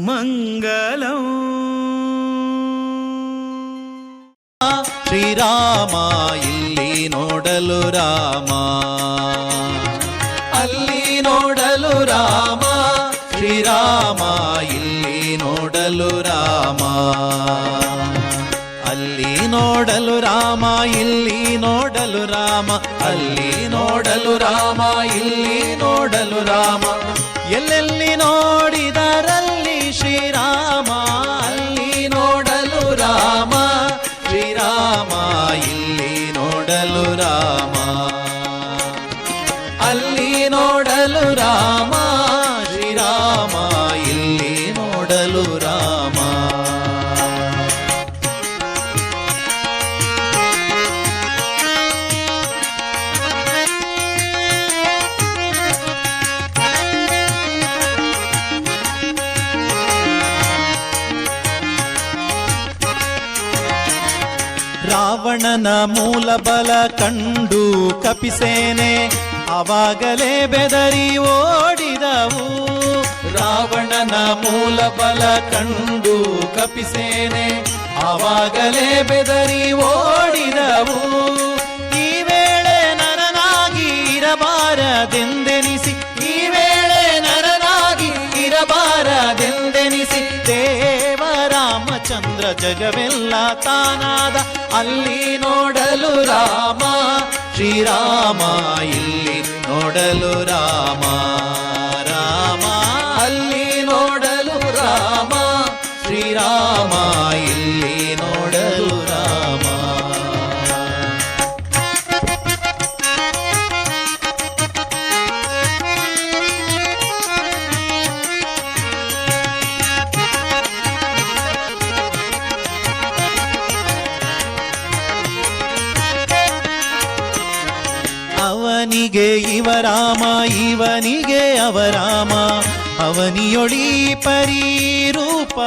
ಮಂಗಲಂ. ಶ್ರೀರಾಮ ಇಲ್ಲಿ ನೋಡಲು ರಾಮ, ಅಲ್ಲಿ ನೋಡಲು ರಾಮ, ಶ್ರೀರಾಮ ಇಲ್ಲಿ ನೋಡಲು ರಾಮ, ಅಲ್ಲಿ ನೋಡಲು ರಾಮ, ಇಲ್ಲಿ ನೋಡಲು ರಾಮ, ಅಲ್ಲಿ ನೋಡಲು ರಾಮ, ಇಲ್ಲಿ ನೋಡಲು ರಾಮ, ಎಲ್ಲೆಲ್ಲಿ ನೋಡಿದರಲ್ಲಿ ಶ್ರೀರಾಮ, ಅಲ್ಲಿ ನೋಡಲು ರಾಮ, ಶ್ರೀರಾಮ ಇಲ್ಲಿ ನೋಡಲು ರಾಮ, ಅಲ್ಲಿ ನೋಡಲು ರಾಮ, ಶ್ರೀರಾಮ ಇಲ್ಲಿ ನೋಡಲು ರಾಮ. ರಾವಣನ ಮೂಲ ಬಲ ಕಂಡು ಕಪಿಸೇನೆ ಆವಾಗಲೇ ಬೆದರಿ ಓಡಿದವು. ರಾವಣನ ಮೂಲ ಬಲ ಕಂಡು ಕಪಿಸೇನೆ ಆವಾಗಲೇ ಬೆದರಿ ಓಡಿದವು. ಈ ವೇಳೆ ನರನಾಗಿ ಇರಬಾರದೆಂದೆನಿಸಿ, ಈ ವೇಳೆ ನರನಾಗಿ ಇರಬಾರದೆಂದೆನಿಸಿ, ದೇವ ರಾಮಚಂದ್ರ ಜಗವೆಲ್ಲ ತಾನಾದ, ಅಲ್ಲಿ ನೋಡಲು ರಾಮ, ಶ್ರೀರಾಮ ಇಲ್ಲಿ ನೋಡಲು ರಾಮ, ರಾಮ ಅಲ್ಲಿ ನೋಡಲು ರಾಮ, ಶ್ರೀರಾಮ ಇಲ್ಲಿ ನೋಡಲು ರಾಮ. ಅವನಿಗೆ ಇವರಾಮ, ಇವನಿಗೆ ಅವರಾಮ, ಅವನಿಯೊಳಿ ಪರಿರೂಪವುಂಟೆ.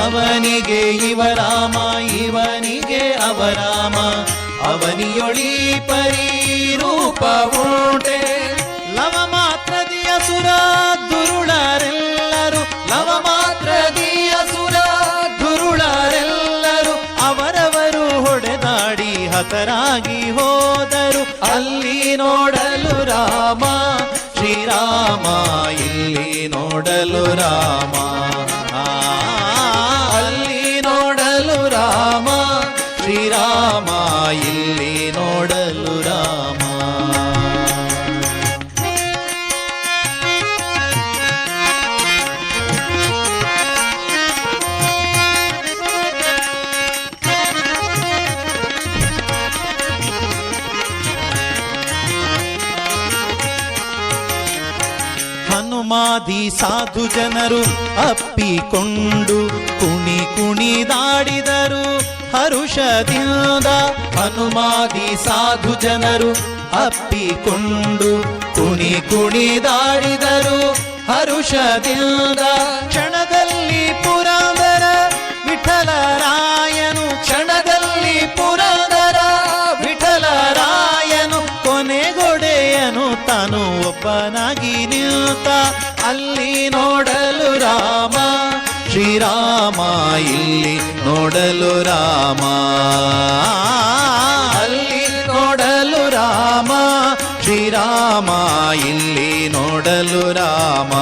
ಅವನಿಗೆ ಇವರಾಮ, ಇವನಿಗೆ ಅವರಾಮ, ಅವನಿಯೊಳಿ ಪರಿರೂಪವುಂಟೆ. ಲವ ಮಾತ್ರದಿ ಅಸುರ ದುರುಳರೆಲ್ಲರು, ಲವ ಮಾತ್ರದಿ ಅಸುರ ದುರುಳರೆಲ್ಲರು, ಅವರವರು ಹೊಡೆದಾಡಿ ಹತರಾಗಿ ಹೋದರು. ಅಲ್ಲಿ ನೋಡಲು ರಾಮ, ಶ್ರೀರಾಮ ಇಲ್ಲಿ ನೋಡಲು ರಾಮ, ಅಲ್ಲಿ ನೋಡಲು ರಾಮ, ಶ್ರೀರಾಮ ಇಲ್ಲಿ ನೋಡಲು ರಾಮ. ಹನುಮಾದಿ ಸಾಧು ಜನರು ಅಪ್ಪಿಕೊಂಡು ಕುಣಿ ಕುಣಿದಾಡಿದರು ಹರುಷದಿಂದ. ಹನುಮಾದಿ ಸಾಧು ಜನರು ಅಪ್ಪಿಕೊಂಡು ಕುಣಿ ಕುಣಿದಾಡಿದರು ಹರುಷದಿಂದ. ಕ್ಷಣದಲ್ಲಿ ಪುರಂದರ ವಿಠಲರಾಯನು, ಕ್ಷಣದಲ್ಲಿ ಪುರಂದರ ವಿಠಲರಾಯನು, ಕೊನೆಗೊಡೆಯನು ತಾನು ಒಬ್ಬನಾಗಿ ನಿಂತ. ಅಲ್ಲಿ ನೋಡಲು ರಾಮ, ಶ್ರೀರಾಮ ಇಲ್ಲಿ ನೋಡಲು ರಾಮ, ಅಲ್ಲಿ ನೋಡಲು ರಾಮ, ಶ್ರೀರಾಮ ಇಲ್ಲಿ ನೋಡಲು ರಾಮ,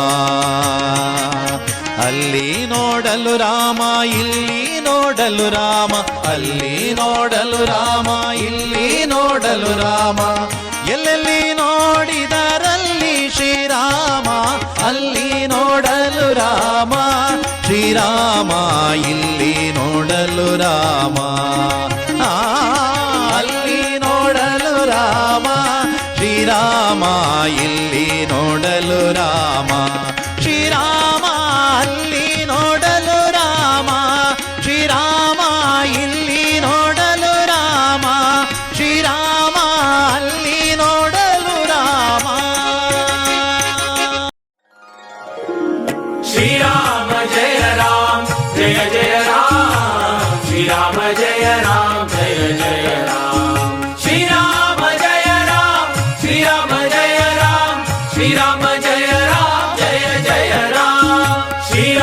ಅಲ್ಲಿ ನೋಡಲು ರಾಮ, ಇಲ್ಲಿ ನೋಡಲು ರಾಮ, ಅಲ್ಲಿ ನೋಡಲು ರಾಮ, ಇಲ್ಲಿ ನೋಡಲು ರಾಮ, ಎಲ್ಲೆಲ್ಲಿ ನೋಡಿದರಲ್ಲಿ ಶ್ರೀರಾಮ, ಅಲ್ಲಿ ನೋಡಲು ರಾಮ, ಶ್ರೀರಾಮ ಇಲ್ಲಿ ನೋಡಲು ರಾಮ, ಅಲ್ಲಿ ನೋಡಲು ರಾಮ, ಶ್ರೀರಾಮ ಇಲ್ಲಿ ನೋಡಲು ರಾಮ, ಶ್ರೀರಾಮ ಅಲ್ಲಿ ನೋಡಲು ರಾಮ, ಶ್ರೀರಾಮ ಇಲ್ಲಿ ನೋಡಲು ರಾಮ, ಶ್ರೀರಾಮ ಅಲ್ಲಿ ನೋಡಲು ರಾಮ. ಶ್ರೀರಾಮ ಜಯ ರಾಮ ಜಯ ಜಯ ರಾಮ, ಶ್ರೀರಾಮ ಜಯ ರಾಮ ಜಯ ಜಯ ರಾಮ, ಶ್ರೀರಾಮ ಜಯ ರಾಮ, ಶ್ರೀರಾಮ ಜಯ ರಾಮ, ಶ್ರೀರಾಮ ಜಯ ರಾಮ ಜಯ ಜಯ ರಾಮ, ಶ್ರೀರಾಮ.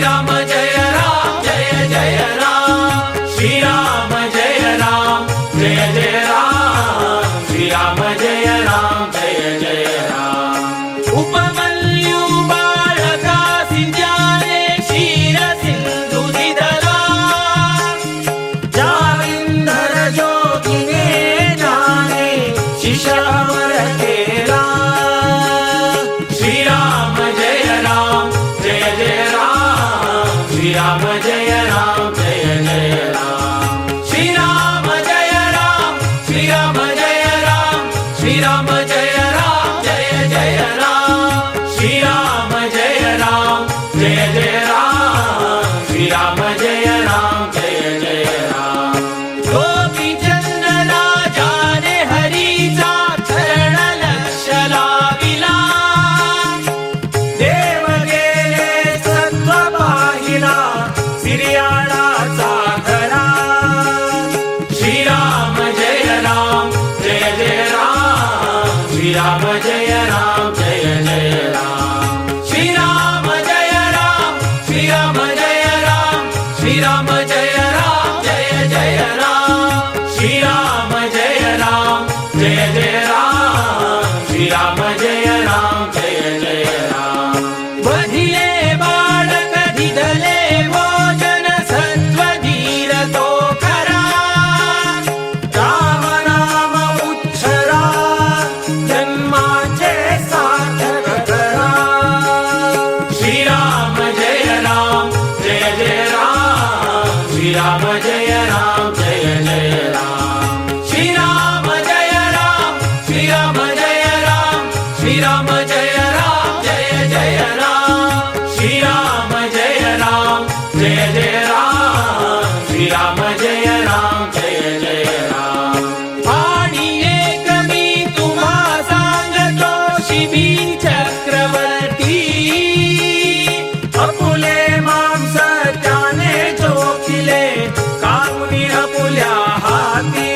श्रीराम जय राम जय जय राम। श्रीराम जय राम जय जय राम। श्रीराम जय राम जय जय राम। उपमन्यू बाळकासी ज्ञाने क्षीर सिंधु दिदला। जालिंधर जोगिने जाने शिष अमर केला। श्रीराम जय राम जय जय राम। श्रीराम जय राम जय जय राम। श्रीराम जय राम श्रीराम जय राम। श्रीराम जय राम जय जय राम। श्रीराम जय राम जय जय राम। श्रीराम जय राम जय जय राम। गोपीचंद राजाने हरीचा चरण लक्ष लाविला। देव गेले सत्व पाहिला सिरियाळाचा खरा। श्रीराम जय राम जय जय राम। श्रीराम जय राम जय जय राम। श्रीराम जय राम श्रीराम जय राम। श्रीराम जय राम जय जय राम। श्रीराम जय राम जय जय राम। श्रीराम जय राम जय जय राम। वधिले बाळक दिदले भोजन सत्वधीर तो खरा। राम नाम उच्छरा जन्माचे सार्थक करा। श्रीराम जय राम जय जय राम। श्रीराम जय राम जय जय राम। श्रीराम जय राम श्रीराम जय राम। श्रीराम जय राम जय जय राम। श्रीराम जय राम जय जय राम। श्रीराम जय राम जय जय राम। आणि एक मी तुम्हा सांगतो शिबी चक्रवर्ती। अपुले मांस त्याने जोखिले कामुनी अपुल्या हाती।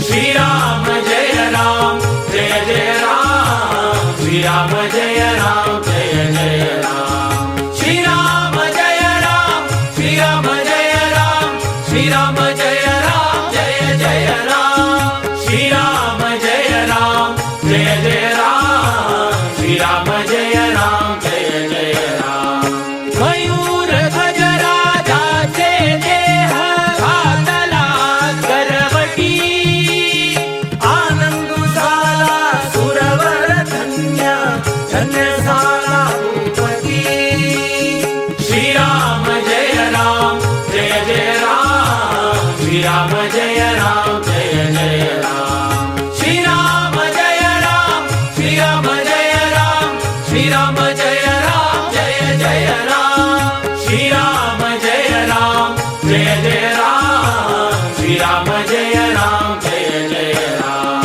श्रीराम जय राम जय जय राम। श्रीराम जय राम जय जय राम। श्रीराम जय राम श्रीराम जय राम। श्रीराम जय राम जय जय राम। श्रीराम जय राम जय जय राम। श्रीराम जय राम जय जय राम। मयूर ध्वज राजाचे देह घातला करवटी। आनंदु झाला सुरवर धन्य धन्य झाला भूपती। श्रीराम जय राम जय जय राम। श्रीराम जय राम जय जय राम। श्रीराम जय राम श्रीराम जय राम। श्रीराम जय राम जय जय राम। श्रीराम जय राम जय जय राम। श्रीराम जय राम जय जय राम।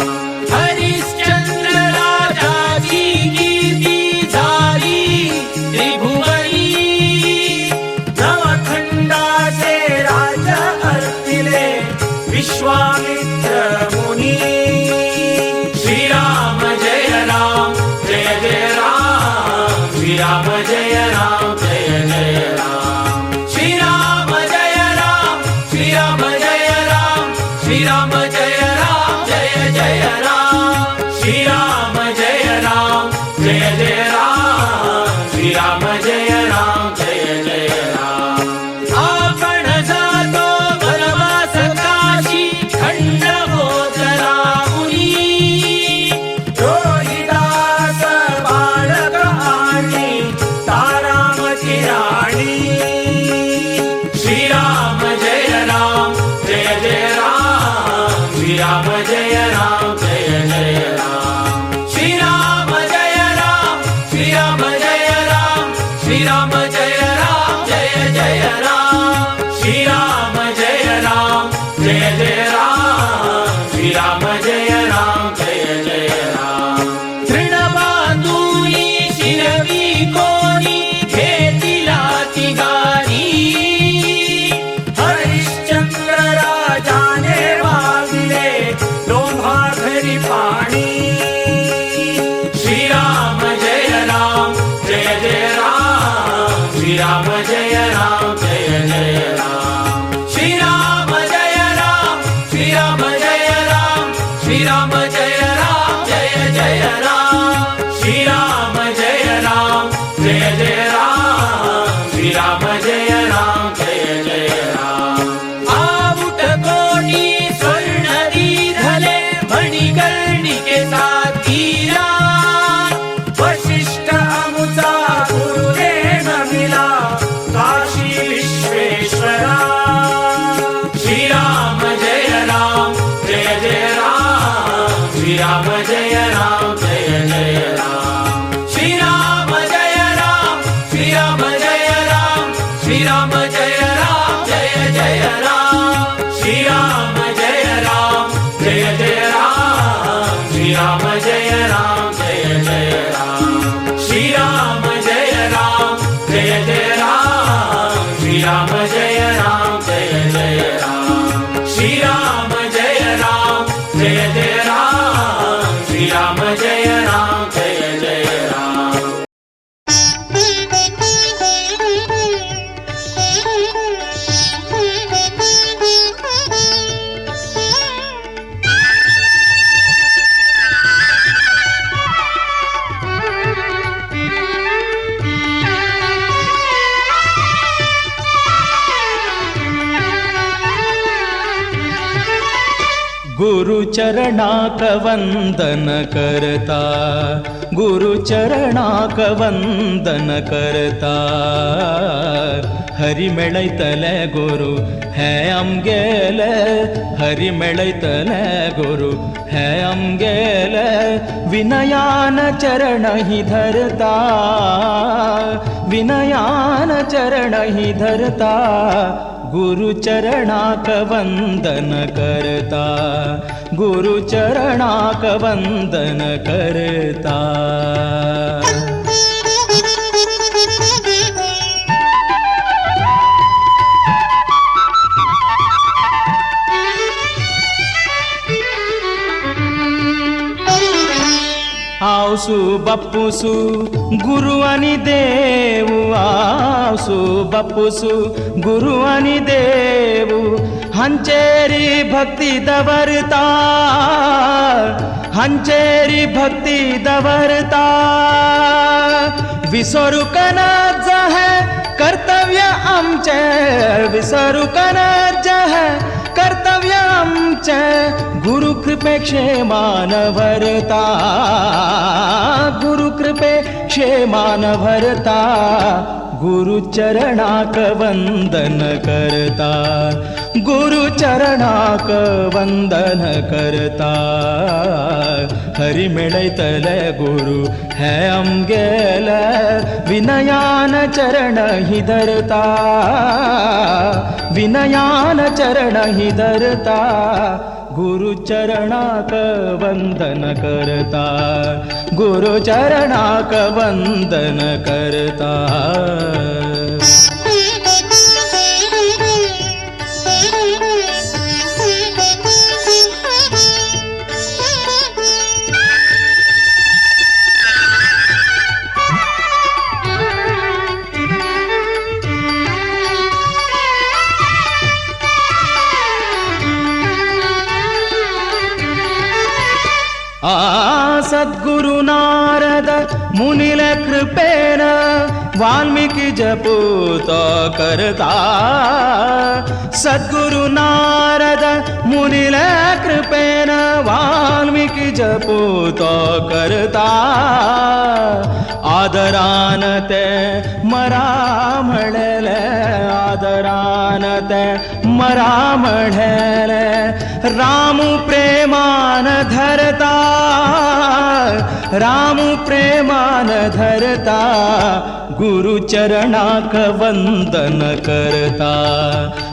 हरिश्चंद्र राजाची कीर्ती झाली त्रिभुवनी। नवखंडाचे राज अर्पिले विश्वामित्र मुनी। श्रीराम जय राम जय जय राम। श्रीराम जय राम जय जय राम। श्रीराम जय राम श्रीराम जय राम। श्रीराम जय राम जय जय राम। श्रीराम जय राम जय जय राम। श्रीराम जय राम जय जय राम। आपण जातो वनवास काशी खंड होतला मुनी। रोहिदास बालक आणि तारामती राणी। श्रीराम जय राम जय जय राम। श्रीराम जय राम जय जय राम। श्रीराम जय राम श्रीराम जय राम। श्रीराम जय राम जय जय राम। श्रीराम जय राम जय जय राम। श्रीराम जय राम जय जय राम। तृण बांधुनी शिरवी कोणी घेतिला ती गाणी। हरिश्चंद्र राजाने वाविले डोंभाघरी पाणी। श्रीराम जय राम जय जय राम। श्रीराम जय राम जय जय राम. श्रीराम जय राम श्रीराम जय राम श्रीराम जय राम जय जय राम. श्रीराम जय राम जय जय राम श्रीराम जय राम जय जय राम. आऊट कोटी स्वर्ण दिधले मणिकर्णिके साथीरा. वशिष्ठ अमुचा गुरुदेव मिला काशी विश्वेश्वरा. श्रीराम जय राम जय जय राम श्रीराम जय राम जय जय राम. श्रीराम जय राम श्रीराम जय राम श्रीराम जय राम जय जय राम. श्रीराम जय राम जय जय राम श्रीराम जय राम जय जय राम. श्रीराम जय राम जय जय राम श्रीराम जय राम जय जय राम. श्रीराम जय राम जय जय राम श्रीराम जय राम जय जय राम. गुरुचरणाक वंदन करता, गुरुचरणाक वंदन करता. हरी मेळयतले गुरु हे आमगेले, हरी मेळयतले गुरु हे आमगेले. विनयान चरण ही धरता, विनयान चरण ही धरता. गुरुचरणाक वंदन करता, गुरुचरणाक वंदन करता. आवसू बापूसू गुरु आनी देवू, आवसू बापूसू गुरु आनी देवू. हांचेरी भक्ती दवरता, हांचेरी भक्ती दवरता. विसरूंक नाच है कर्तव्य आमचें, विसरूंक नाच है कर्तव्य आमचें. गुरु कृपे क्षेमान भरता, गुरु कृपे क्षेमान भरता. गुरुचरणाक वंदन करता, गुरुचरणाक वंदन करता. हरी मेळयतले गुरु हे आमगेले, विनयान चरण ही धरता, विनयान चरण ही धरता. गुरुचरणाक वंदन करता, गुरुचरणाक वंदन करता. आ सद्गुरु नारद मुनिल कृपेन वाल्मीकि जपूत करता. सद्गुरु नारद मुनिल कृपेन वाल्मीकि जपूत करता. आदरान ते मरा म्हणले, आदरान ते मरा म्हणले. रामू प्रेमान धरता, रामू प्रेमान धरता. गुरुचरणाक वंदन करता,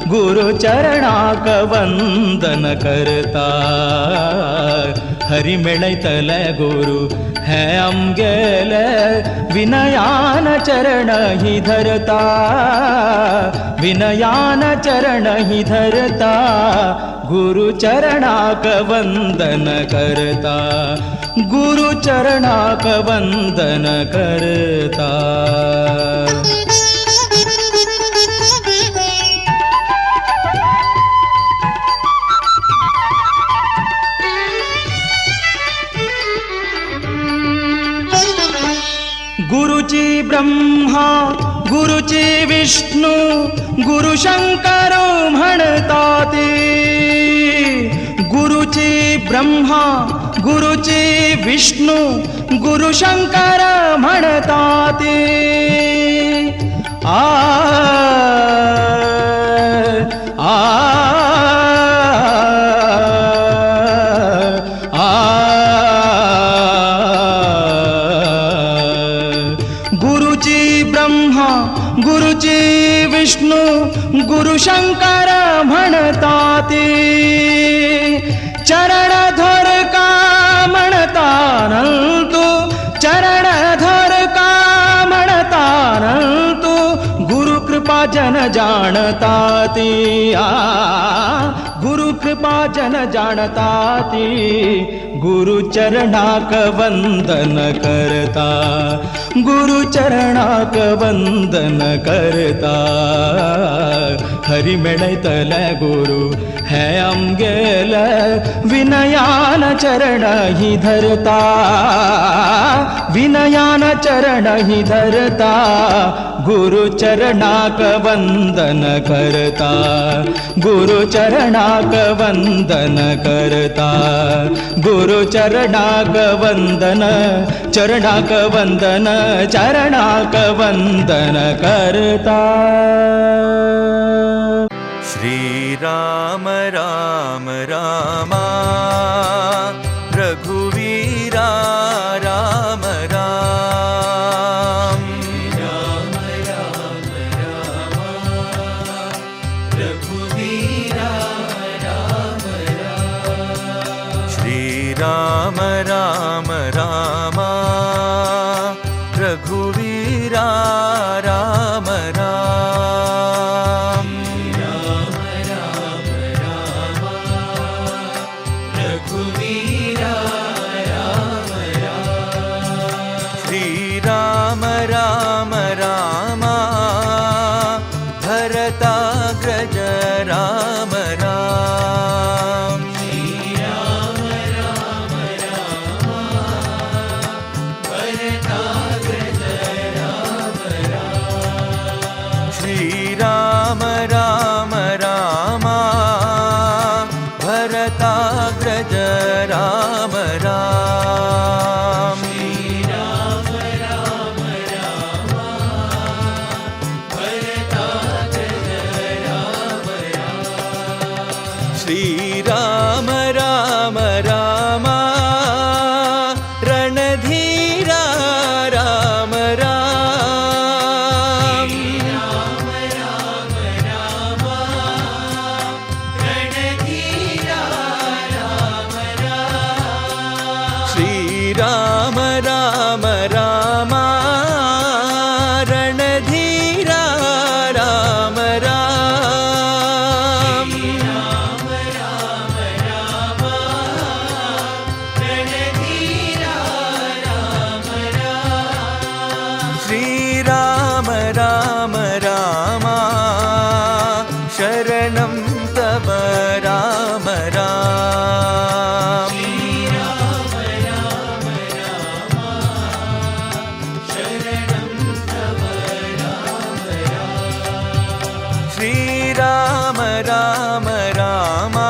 गुरुचरणाक वंदन करता. हरी मेळयतले गुरु हे आमगेले, विनयान चरण ही धरता, विनयान चरण ही धरता. गुरुचरणाक वंदन करता, गुरुचरणाक वंदन करता. विष्णू गुरु शंकर म्हणताती। गुरुची ब्रह्मा गुरुची विष्णू गुरु शंकर म्हणताती। आ आ आ गुरुची ब्रह्मा गुरुची विष्णू गुरु शंकर म्हणताती। चरण धर का म्हणतानंतु चरण धर का म्हणतानंतु गुरु कृपा जन जाणताती। आ गुरु कृपा जन जाणताती। गुरु चरणाक वंदन करता गुरु चरणाक वंदन करता। हरि मेळयतले गुरु हे आमगेले विनयान चरण ही धरता विनयान चरण ही धरता। गुरु चरणाक वंदन करता गुरु चरणाक वंदन करता। गुरु चरणाक वंदन चरणाक वंदन चरणाक वंदन करता। श्री राम राम रामा रघुवीरा राम राम। राम राम रामा रघुवीरा राम राम। श्री राम राम रामा रघुवीरा राम राम। राम राम रामा रघुवीरा राम राम। श्री राम राम रामा भरताग्रज राम राम। श्री राम राम रामा भरताग्रज राम राम। श्री राम राम रामा भरताग्रज राम राम। श्री राम राम रामा भरताग्रज राम राम। श्री राम राम रामा रणधीरा राम राम। राम राम रामा रणधीरा राम राम। श्री राम राम रामा रणधीरा राम राम। राम राम रामा रणधीरा राम राम। श्री राम राम रामा शरणं तव राम राम। श्री राम राम रामा शरणं तव राम राम। श्री राम राम रामा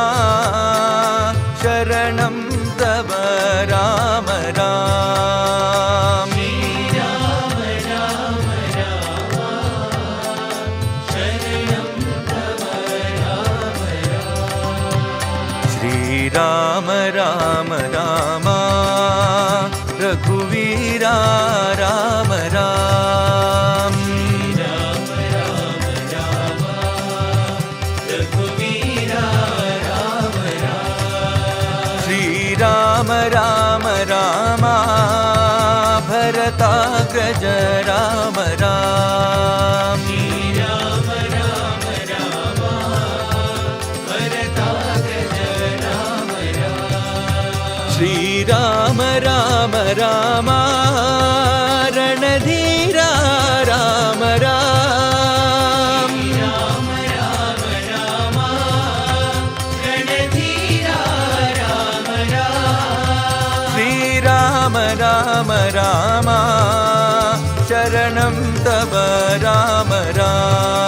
शरणं तव राम राम। श्री राम राम रामा शरणं तव राम राम। श्री राम राम रामा रघुवीरा राम राम। राम राम रामा रघुवीरा राम राम। श्री राम राम रामा भरताग्रज राम राम। श्री राम राम रामा भरताग्रज राम राम। श्री राम राम रामा रणधीरा राम राम। राम राम रामा रणधीरा राम राम। श्री राम राम रामा शरणं तव राम राम।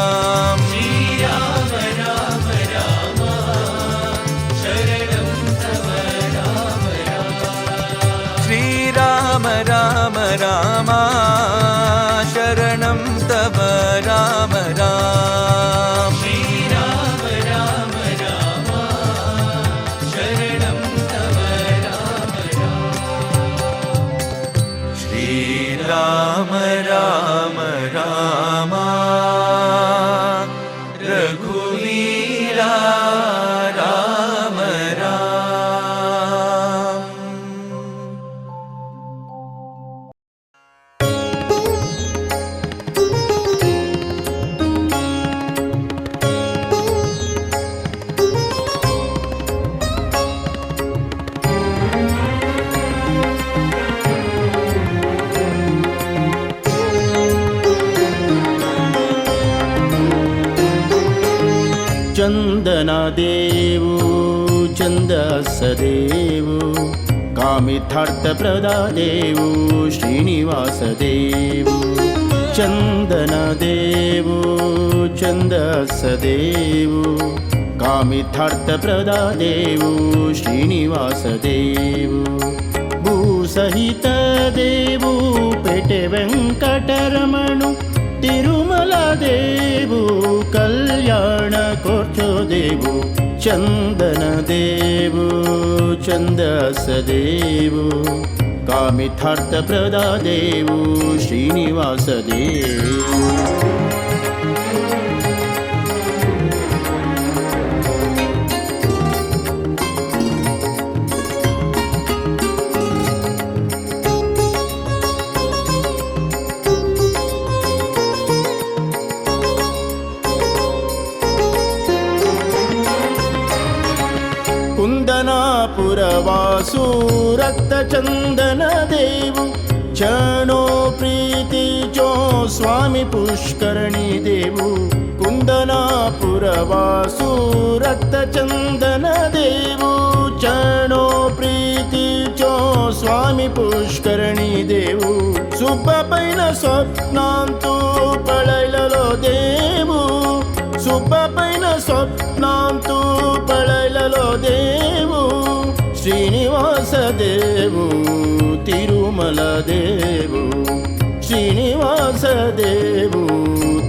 चंदना देवू चंदस देवू कामितार्थ प्रदा देवू श्रीनिवास देवू। चंदना देवू चंदस देवू कामितार्थ प्रदा देवू श्रीनिवास देवू। भूसहित देवू पेटे वेंकटरमणु तिरुमल देवू कल्याण कोर्चो देवू। चंदन देवू चंदस देवू कामितार्थ प्रदा देवू श्रीनिवास देवू। कुंदनापुरवासु रक्तचंदन देवु चरणो प्रीति चो स्वामी पुष्करणी देवु। कुंदनापुरवासु रक्तचंदन देवु चरणो प्रीति चो स्वामी पुष्करणी देवु। सुब्बपैन स्वप्नांतु पळयलो देवु सुब्बपैन स्वप्नांतु पळयलो देवु। श्रीनिवास देवु तिरुमल देवु श्रीनिवास देवु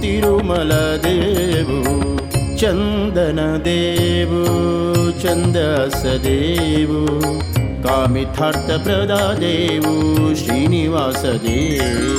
तिरुमल देवु। चंदन देवु चंदस देवु कामितार्थ प्रदा देवु श्रीनिवास देवु।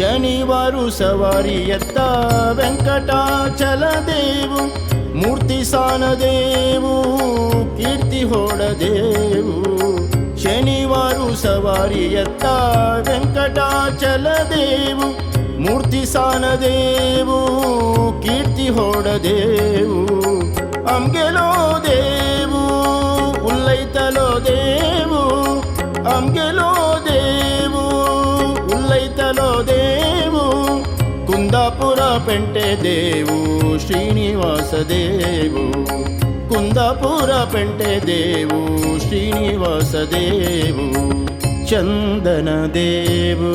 शनिवारु सवारी एत्त वेंकटाचल देवु मूर्ति सान देवु कीर्ति होड़ देवु। शनिवारु सवारी एत्त वेंकटाचल देवु मूर्ति सान देवु कीर्ति होड़ देवु। अम्गेलो देवु उल्लैतलो देवु अम्गेलो देवु उल्लैतलो देवु। कुंदापुर पेंटे देवु श्रीनिवास देवु कुंदापुर पेंटे देवु श्रीनिवास देवु। चंदन देवु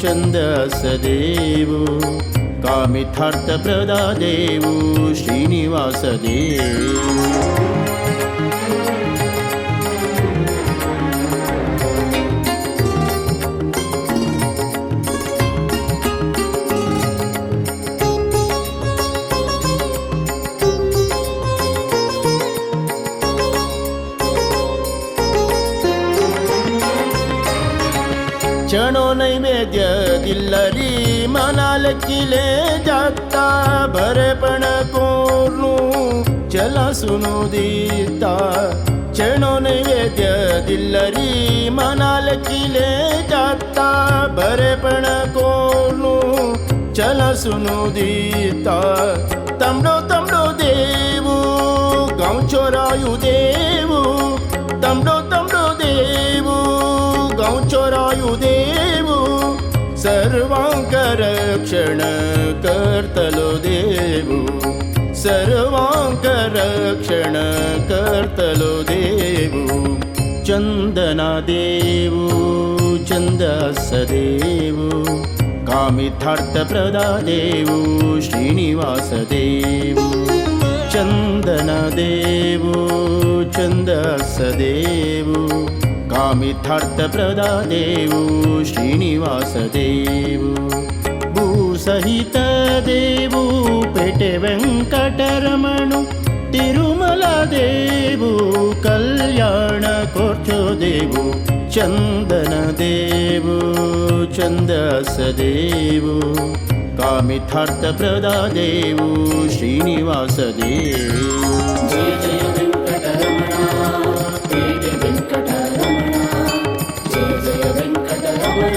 चंदस देवु कामितार्थ प्रदा देवु श्रीनिवास देवु। चणो नैवेद्यदिल्लरी मनालक्किले जात्ता बरेपण कोर्नु चलसुनु दीता। चणो नैवेद्यदिल्लरी मनालक्किले जात्ता बरेपण कोर्नु चलसुनु दीता। तमडो तमडो देवु गांवचोरायु देवु तमडो तमडो देवु गांवचोरायु देवु। सर्वांक रक्षण करतलो देवु सर्वांक रक्षण करतलो देवु। चंदना देवु चंदस देवु कामितार्थ प्रदा देवु श्रीनिवास देवु। चंदना देवु चंदस देवु कामितार्थ प्रदा देवु श्रीनिवास देवु। भूसहित देवु पेटे वेंकटरमणु तिरुमल देवु कल्याण कोर्चो देवु। चंदन देवु चंदस देवु कामितार्थ प्रदा देवु श्रीनिवास देवु। जय जय वेंकटरमण पेटे वेंकटरमण जय जय वेंकटरमण।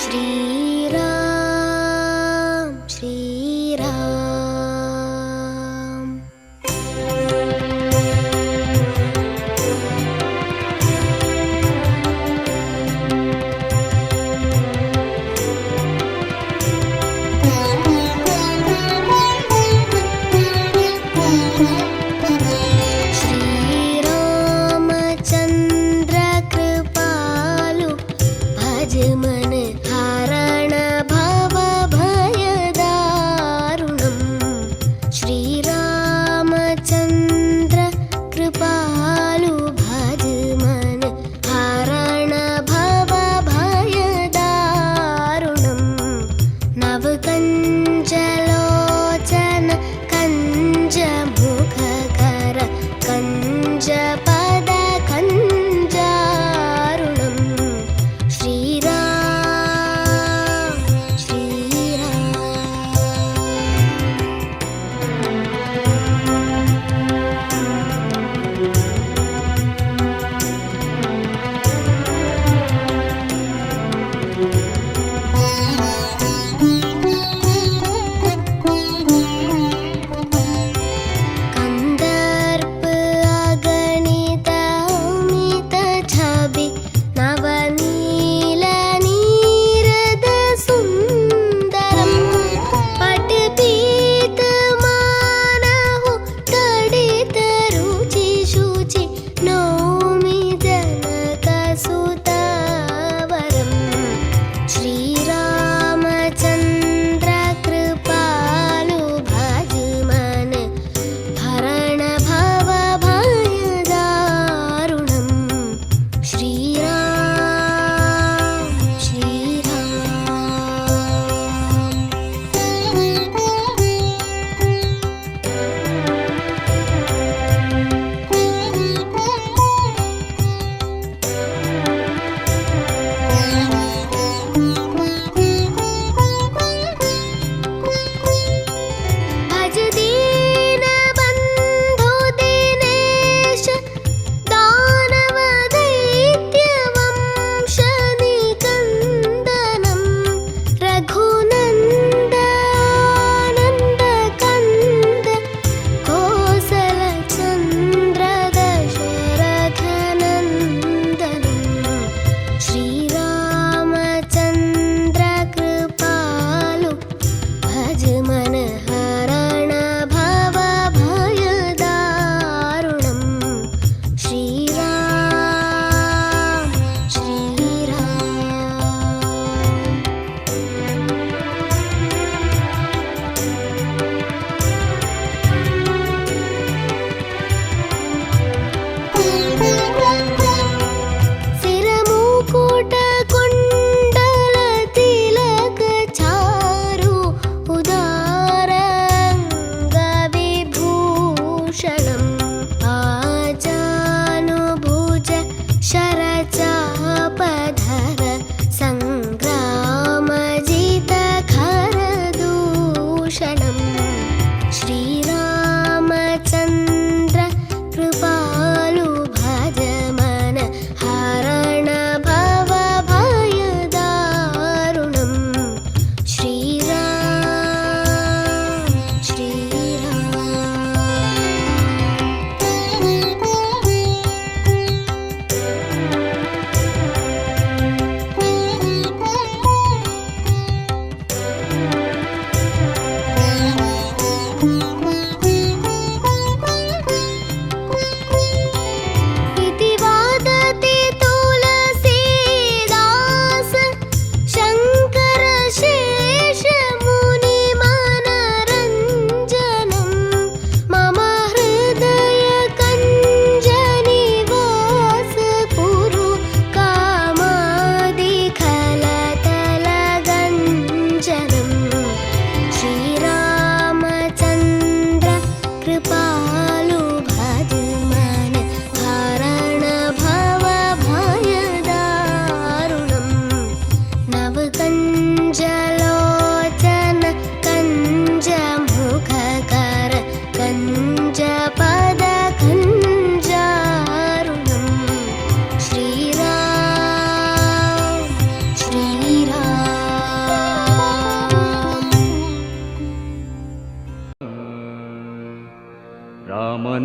श्रीराम श्रीराम। श्रीरामचन्द्र कृपालु भज मन हरण।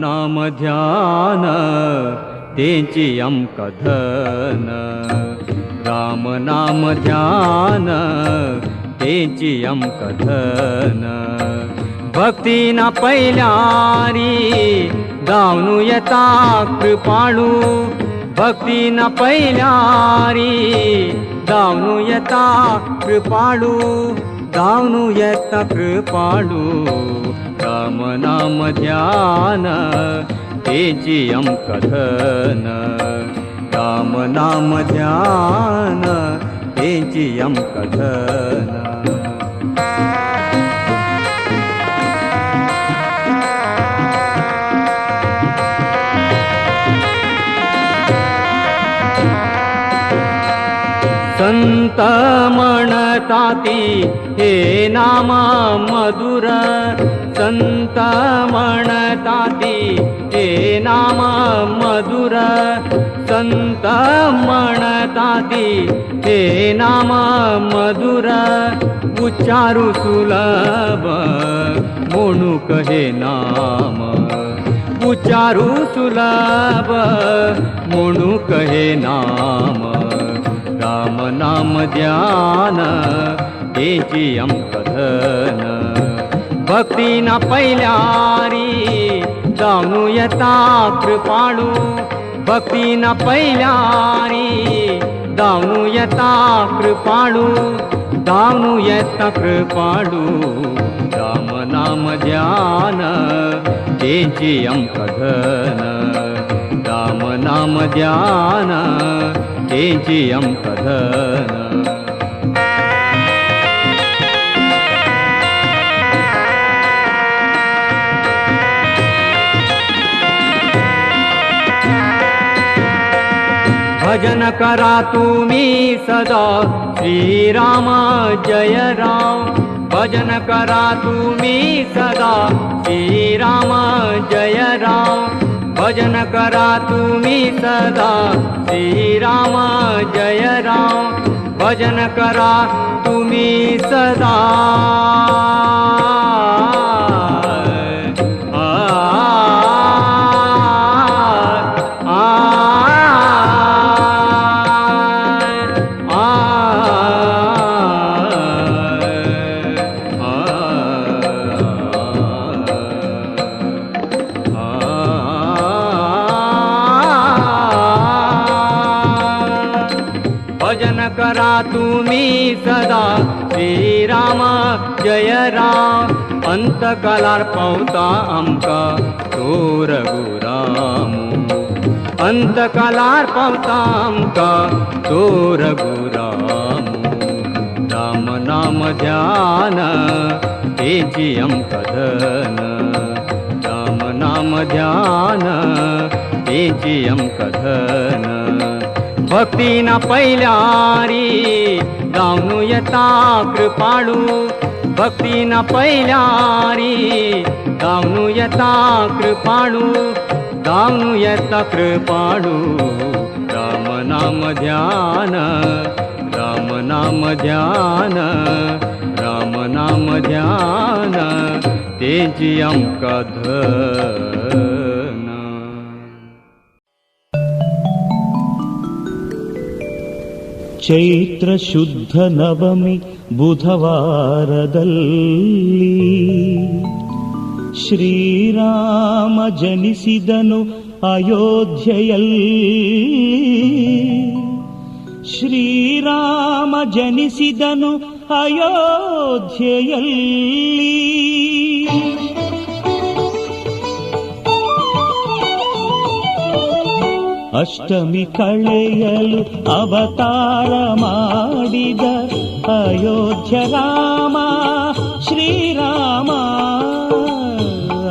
नाम ध्यान तेंची आमकां धन, राम नाम ध्यान तेंची आमकां धन। भक्ती ना पयल्यारी धांवनु येता कृपाळू, भक्ती ना पयल्यारी धांवनु येता कृपाळू, धांवनु येता कृपाळू। राम नाम ध्यान तेंची आमकां धन, राम नाम ध्यान तेंची आमकां धन। संत म्हणताती हे नाम मधुर, संत म्हणताती हे नाम मधुर, संत म्हणताती हे नाम मधुर। उच्चारू सुलभ म्हणूक हे नाम, उच्चारू सुलभ म्हणूक हे नाम। राम नाम ध्यान तेंची आमकां धन, भक्ती ना पयल्यारी धांवनु येता कृपाळू, भक्ती ना पयल्यारी धांवनु येता कृपाळू, धांवनु येता कृपाळू। राम नाम ध्यान तेंची आमकां धन, राम नाम ध्यान तेंची आमकां धन। भजन करा तुम्ही सदा श्री राम जय राम, भजन करा तुम्ही सदा श्री राम जय राम, भजन करा तुम्ही सदा श्री राम जय राम, भजन करा तुम्ही सदा। भजन करा तुम्ही सदा श्री राम जय राम, अंतकालार पावता आमकां तो रघुराम, अंतकालार पावता आमकां तो रघुराम। राम नाम ध्यान तेंची आमकां धन, राम नाम ध्यान तेंची आमकां धन। भक्ती ना पयल्यारी धांवनु येता कृपाळू, भक्ती ना पयल्यारी धांवनु येता कृपाळू, धांवनु येता कृपाळू। राम नाम ध्यान, राम नाम ध्यान, राम नाम ध्यान तेंची आमकां धन। ಚೈತ್ರ ಶುದ್ಧ ನವಮಿ ಬುಧವಾರದಲ್ಲಿ ಶ್ರೀರಾಮ ಜನಿಸಿದನು ಅಯೋಧ್ಯೆಯಲ್ಲಿ, ಶ್ರೀರಾಮ ಜನಿಸಿದನು ಅಯೋಧ್ಯೆಯಲ್ಲಿ. ಅಷ್ಟಮಿ ಕಳೆಯಲು ಅವತಾರ ಮಾಡಿದ ಅಯೋಧ್ಯ ರಾಮ ಶ್ರೀರಾಮ,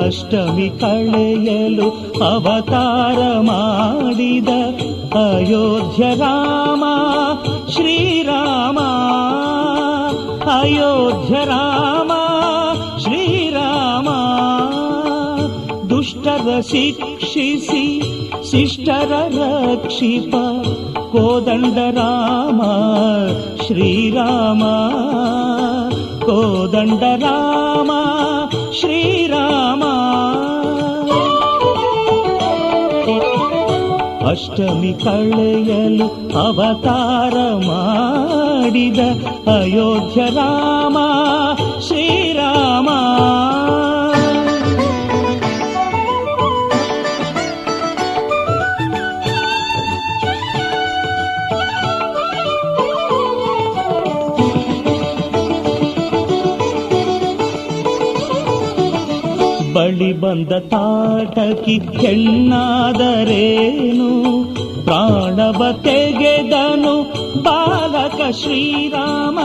ಅಷ್ಟಮಿ ಕಳೆಯಲು ಅವತಾರ ಮಾಡಿದ ಅಯೋಧ್ಯ ರಾಮ ಶ್ರೀರಾಮ, ಅಯೋಧ್ಯ ರಾಮ ಶ್ರೀರಾಮ. ದುಷ್ಟರ ಶಿಕ್ಷಿಸಿ ಶಿಷ್ಟರ ರಕ್ಷಿಪ ಕೋದಂಡ ರಾಮ ಶ್ರೀರಾಮ, ಕೋದಂಡ ರಾಮ ಶ್ರೀರಾಮ. ಅಷ್ಟಮಿ ಕಳೆಯಲು ಅವತಾರ ಮಾಡಿದ ಅಯೋಧ್ಯ ರಾಮ ಶ್ರೀರಾಮ. ಬಳಿ ಬಂದ ತಾಟಕಿ ಹೆಣ್ಣಾದರೇನು, ಪ್ರಾಣವ ತೆಗೆದನು ಬಾಲಕ ಶ್ರೀರಾಮ.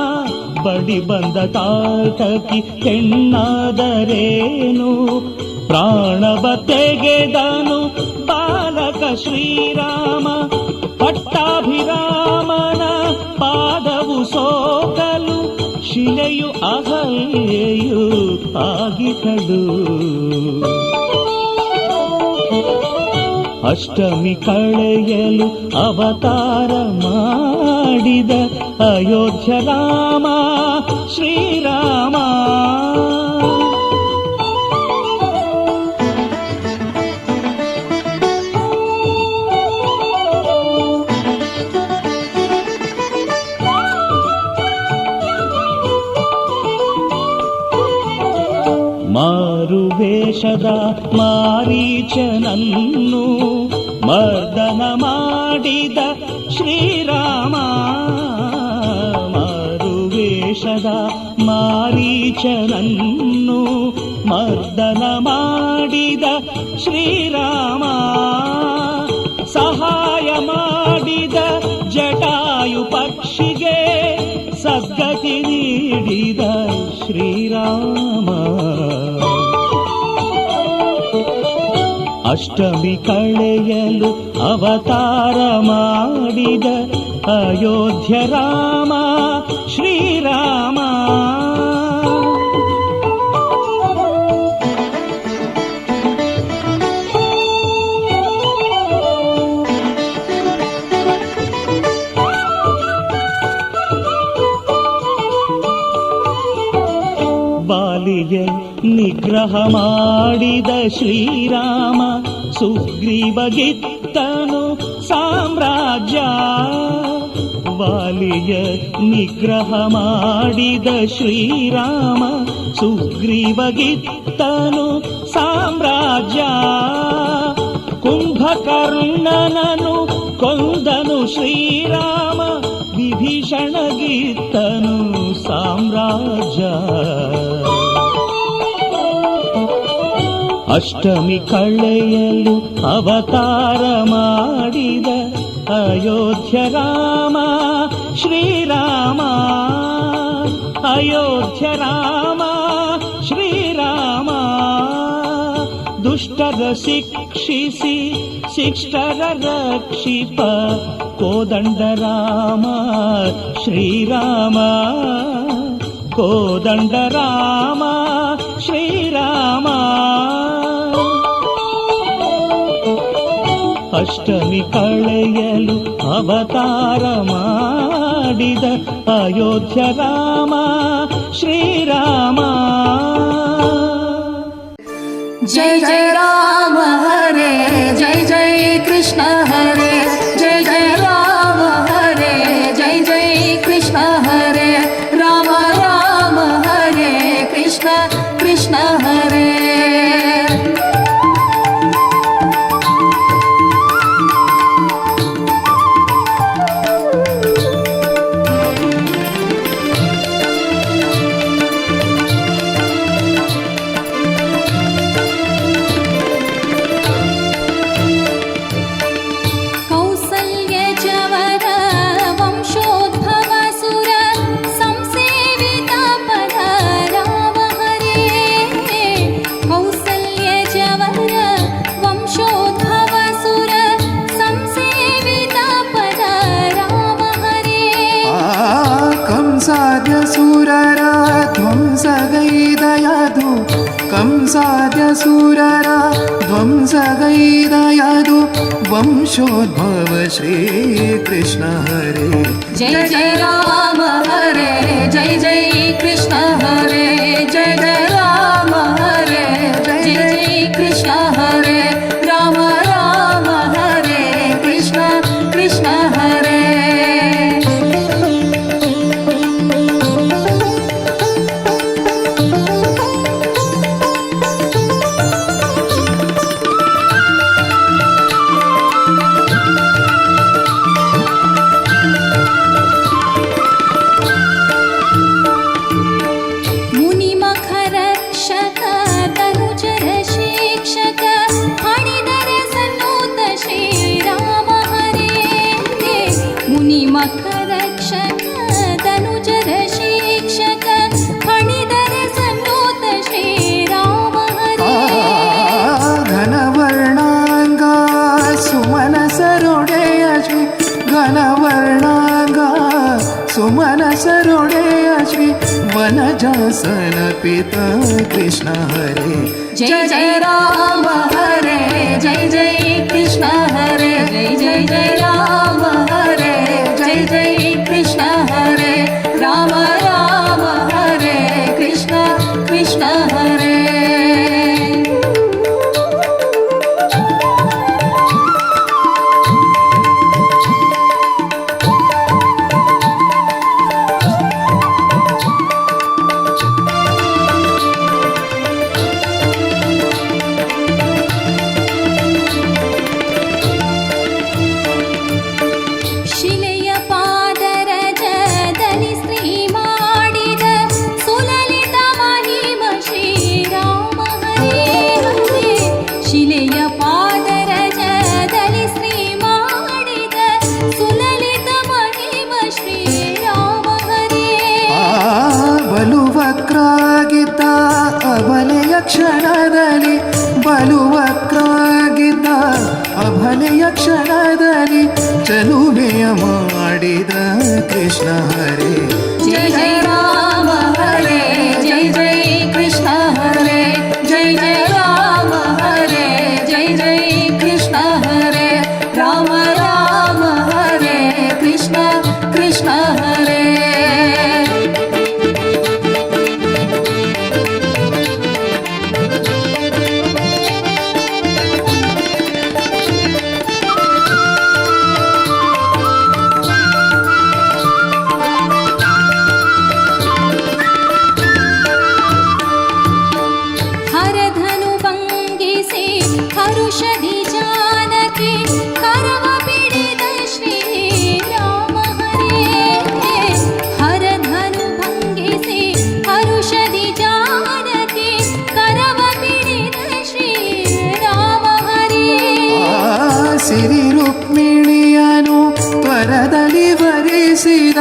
ಬಳಿ ಬಂದ ತಾಟಕಿ ಹೆಣ್ಣಾದರೇನು, ಪ್ರಾಣವ ತೆಗೆದನು ಬಾಲಕ ಶ್ರೀರಾಮ. ಪಟ್ಟಾಭಿರಾಮನ ಪಾದವು ಸೋಕಲು ಶಿಲೆಯು ಅಹಲ್ಯೆಯು ಆಗಿತಳು. ಅಷ್ಟಮಿ ಕಳೆಯಲು ಅವತಾರ ಮಾಡಿದ ಅಯೋಧ್ಯ ರಾಮ ಶ್ರೀರಾಮ. ಮಾರುವೇಷದ ಮಾರೀಚನನ್ನು ಮರ್ದನ ಮಾಡಿದ ಶ್ರೀರಾಮ. ಮಾರುವೇಷದ ಮಾರೀಚನನ್ನು ಮರ್ದನ ಮಾಡಿದ ಶ್ರೀರಾಮ. ಸಹಾಯ ಮಾಡಿದ ಜಟಾಯು ಪಕ್ಷಿಗೆ ಸದ್ಗತಿ ನೀಡಿದ ಶ್ರೀರಾಮ. ಅಷ್ಟಮಿ ಕಳೆಯಲು ಅವತಾರ ಮಾಡಿದ ಅಯೋಧ್ಯ ರಾಮ ಶ್ರೀರಾಮ. ಬಾಲಿಯ ನಿಗ್ರಹ ಮಾಡಿದ ಶ್ರೀರಾಮ, ಸುಗ್ರೀವಗಿತ್ತನು ಸಾಮ್ರಾಜ್ಯ. ವಾಲಿಯ ನಿಗ್ರಹ ಮಾಡಿದ ಶ್ರೀರಾಮ, ಸುಗ್ರೀವಗಿತ್ತನು ಸಾಮ್ರಾಜ್ಯ. ಕುಂಭಕರ್ಣನನು ಕೊಂದನು ಶ್ರೀರಾಮ, ವಿಭೀಷಣಗಿತ್ತನು ಸಾಮ್ರಾಜ್ಯ. ಅಷ್ಟಮಿ ಕಳೆಯಲು ಅವತಾರ ಮಾಡಿದ ಅಯೋಧ್ಯ ರಾಮ ಶ್ರೀರಾಮ. ಅಯೋಧ್ಯ ರಾಮ ಶ್ರೀರಾಮ. ದುಷ್ಟರ ಶಿಕ್ಷಿಸಿ ಶಿಷ್ಟರ ರಕ್ಷಿಪ ಕೋದಂಡ ರಾಮ ಶ್ರೀರಾಮ. ಕೋದಂಡ ರಾಮ ಶ್ರೀರಾಮ. ಅಷ್ಟಮಿ ಕಳೆಯಲು ಅವತಾರ ಮಾಡಿದ ಅಯೋಧ್ಯ ರಾಮ ಶ್ರೀರಾಮ. ಜಯ ಜಯ ರಾಮ ಹರೇ, ಜಯ ಜಯ ಕೃಷ್ಣ ಹರೇ, ಜಯ ಜಯ ರಾಮ ಹರೇ, ಜಯ ಜಯ ಕೃಷ್ಣ ಹರೇ, ರಾಮ ರಾಮ ಹರೇ, ಕೃಷ್ಣ ಕೃಷ್ಣ ಹರೇ. ಕಂಸಾದ್ಯಸುರರ ಧ್ವಂಸಗೈದಯದು ವಂಶೋದ್ಭವ ಶ್ರೀಕೃಷ್ಣ ಹರೇ. ಜಯ ಜಯ ರಾಮ ಹರೇ, ಜಯ ಜಯ ಕೃಷ್ಣ ಹರೇ, ಜಯ ಜಯ ರಾಮ ಹರೇ, ಜಯ ಜಯ ಕೃಷ್ಣ ಹರೇ, ರಾಮ ರಾಮ ಹರೇ, ಕೃಷ್ಣ ಸುಮನಸರೊಡೆಯ ಶ್ರೀ ವನಜಾಸನ ಪಿತ ಕೃಷ್ಣ ಹರೇ ಜಯ ಜಯ ರಾಮ ಹರೇ ಜಯ ಜಯ ಕೃಷ್ಣ ಹರೇ ಜಯ ಜಯ ಜಯ ರಾಮ ಹರೇ ಜಯ ಜಯ ಕೃಷ್ಣ ಹರೇ ರಾಮ ರಾಮ ಹರೇ ಕೃಷ್ಣ ಕೃಷ್ಣ ಹರೇ. ಶಿಲೆಯ ಪಾದರಜದಲ್ಲಿ ಸ್ತ್ರೀ ಮಾಡಿದ ಸುಲಲಿತ ಮಹಿಮ ಶ್ರೀರಾಮ ಹರೇ ಹರೇ. ಶಿಲೆಯ ಪಾದರಜದಲ್ಲಿ ಸ್ತ್ರೀ ಮಾಡಿದ ಸುಲಲಿತ ಮಹಿಮ ಶ್ರೀರಾಮ ಹರೇ. ಆ ಬಲು ವಕ್ರಾಗಿದ್ದ ಅಬಲೆಯ ಕ್ಷಣದಲ್ಲಿ, ಬಲು ವಕ್ರಾಗಿದ್ದ ಅಬಲೆಯ ಕ್ಷಣದಲ್ಲಿ ಚಲುವೆಯ ಮಾಡಿದ ಕೃಷ್ಣ ಹರೇ ಜಯ ಜಯ ರಾಮ ಹರೇ ಜಯ ಜಯ ಕೃಷ್ಣ ಹರೇ ಜಯ ಜಯ ರಾಮ ಹರೇ ಜಯ ಜಯ ಕೃಷ್ಣ ಹರೇ ರಾಮ ರಾಮ ಹರೇ ಕೃಷ್ಣ ಕೃಷ್ಣ ಹರೇ. ಹರಧನು ಭಂಗಿಸಿ ಹರುಷದಿ ಜಾನಕಿ ಕರವ ಬಿಡಿದ ಶ್ರೀರಾಮ ಹರೇ. ಹರಧನು ಭಂಗಿಸಿ ಹರುಷದಿ ಜಾನಕಿ ಕರವ ಬಿಡಿದ ಶ್ರೀರಾಮ ಹರೇ. ಆ ಸಿರಿ ರುಕ್ಮಿಣಿಯನು ತ್ವರದಲ್ಲಿ ವರಿಸಿದ,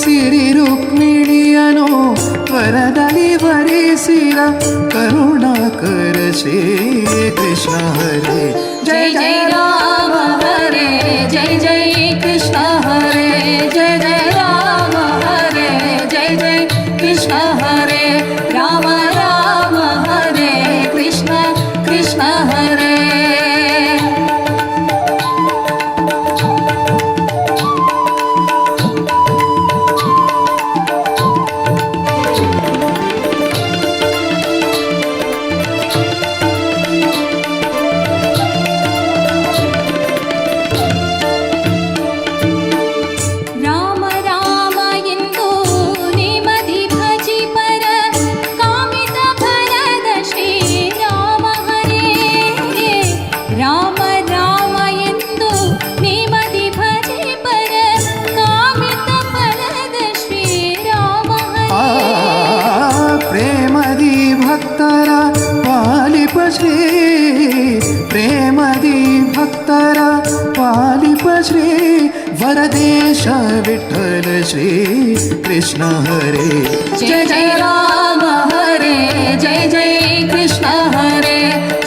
ಸಿರಿ ರುಕ್ಮಿಣಿಯನು ತ್ವರದಲ್ಲಿ ವರಿಸಿದ ಕರುಣಾಕರ ಶ್ರೀ ಕೃಷ್ಣ ಹರೇ ಜಯ ಜಯ ರಾಮ ಹರೇ ಜಯ ಜಯ ಕೃಷ್ಣ ಹರೇ ಜಯ ಜಯ ರಾಮ ಹರೇ ಜಯ ಜಯ ಕೃಷ್ಣ ಹರೇ ರಾಮ ರಾಮ ಹರೇ ಕೃಷ್ಣ ಕೃಷ್ಣ ಹರೇ. ರಾಮ ರಾಮ ಎಂದು ನಿಮದಿ ಭಜಿ ಪರ ಕಾಮಿತ ಫಲದ ಶ್ರೀರಾಮ ಹರೇ. ರಾಮ ರಾಮ ಎಂದು ನಿಮದಿ ಭಜಿ ಪರ ಕಾಮಿತ ಫಲದ ಶ್ರೀರಾಮ ಆ ಹರೇ. ಪ್ರೇಮದಿ ಭಕ್ತರ ಪಾಲಿಪ ಶ್ರೀ, ಪ್ರೇಮದಿ ಭಕ್ತರ ಪಾಲಿಪ ಶ್ರೀ ವರದೇಶ ವಿಠಲ ಶ್ರೀ ಕೃಷ್ಣ ಹರೇ ಜಯ ಜಯ ರಾಮ ಹರೇ ಜಯ ಜಯ ಕೃಷ್ಣ ಹರೇ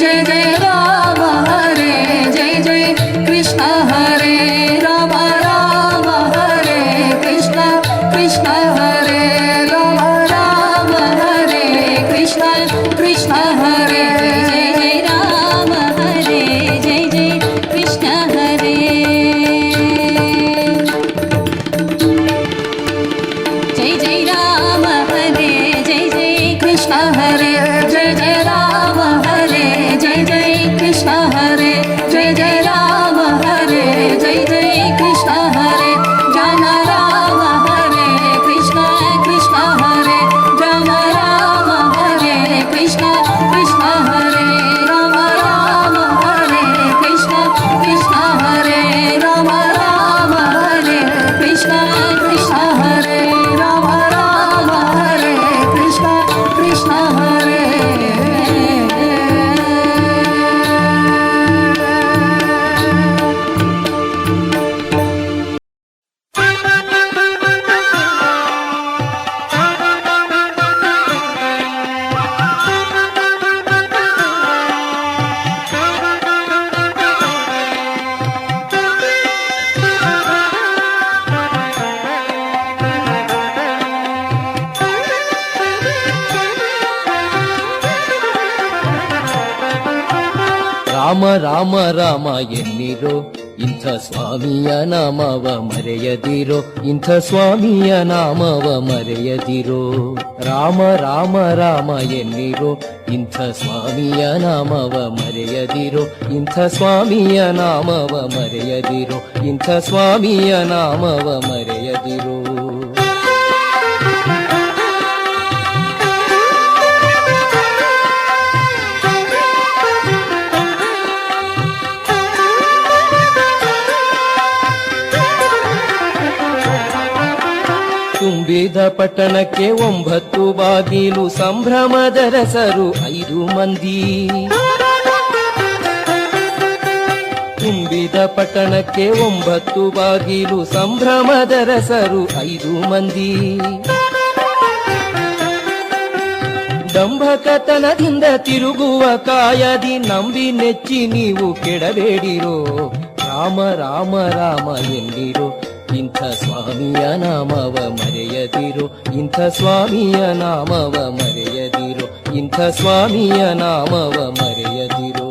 ಜಯ ಜಯ ರಾಮ ಹರೇ ಜಯ ಜಯ ಕೃಷ್ಣ ಹರೇ ರಾಮ ರಾಮ ಹರೇ ಕೃಷ್ಣ ಕೃಷ್ಣ ಹರೇ ರಾಮ ರಾಮ ಹರೇ ಕೃಷ್ಣ ಕೃಷ್ಣ ಹರೇ. ಜಯ ಜಯ ರಾಮ ಹರೇ ಜಯ ಜಯ ಕೃಷ್ಣ ಹರೇ. ಜಯ ಜಯ ರಾಮ ಹರೇ ಜಯ ಜಯ ಕೃಷ್ಣ ಹರೇ ಜಯ ಜಯ ರಾಮ ಹರೇ ಜಯ ಜಯ ಕೃಷ್ಣ ಹರೇ ಜಯ ಜಯ ರಾಮ ಹರೇ ಜಯ ಜಯ ಕೃಷ್ಣ ಹರೇ ರಾಮ ರಾಮ ಹರೇ ಕೃಷ್ಣ ಕೃಷ್ಣ ಹರೇ ರಾಮ ರಾಮ ಹರೇ ಕೃಷ್ಣ ಕೃಷ್ಣ ಹರೇ ರಾಮ ರಾಮ ಹರೇ ಕೃಷ್ಣ ಕೃಷ್ಣ ಹರೇ ರಾಮ ರಾಮ ಹರೇ ಕೃಷ್ಣ ಕೃಷ್ಣ ಹರೇ ರಾಮ ರಾಮ ಹರೇ ಕೃಷ್ಣ ಕೃಷ್ಣ ಹರೇ. ರಾಮ ರಾಮ ರಾಮ ಎನ್ನಿರೋ, ಇಂಥ ಸ್ವಾಮಿಯ ನಾಮವ ಮರೆಯದಿರೋ, ಇಂಥ ಸ್ವಾಮಿಯ ನಾಮವ ಮರೆಯದಿರೋ. ರಾಮ ರಾಮ ರಾಮ ಎನ್ನಿರೋ, ಇಂಥ ಸ್ವಾಮಿಯ ನಾಮವ ಮರೆಯದಿರೋ, ಇಂಥ ಸ್ವಾಮಿಯ ನಾಮವ ಮರೆಯದಿರೋ, ಇಂಥ ಸ್ವಾಮಿಯ ನಾಮವ ಮರೆಯದಿರೋ. ತುಂಬಿದ ಪಟ್ಟಣಕ್ಕೆ 9 ಬಾಗಿಲು, ಸಂಭ್ರಮದ ರಸರು 5 ಮಂದಿ. ತುಂಬಿದ ಪಟ್ಟಣಕ್ಕೆ 9 ಬಾಗಿಲು, ಸಂಭ್ರಮದ ರಸರು 5 ಮಂದಿ. ಡಂಭಕತನದಿಂದ ತಿರುಗುವ ಕಾಯದಿ ನಂಬಿ ನೆಚ್ಚಿ ನೀವು ಕೆಡಬೇಡಿರೋ. ರಾಮ ರಾಮ ರಾಮ ಎನ್ನಿರೋ, ಇಂಥ ಸ್ವಾಮಿಯ ನಾಮವ ಮರೆಯದಿರೋ, ಇಂಥ ಸ್ವಾಮಿಯ ನಾಮವ ಮರೆಯದಿರೋ, ಇಂಥ ಸ್ವಾಮಿಯ ನಾಮವ ಮರೆಯದಿರೋ.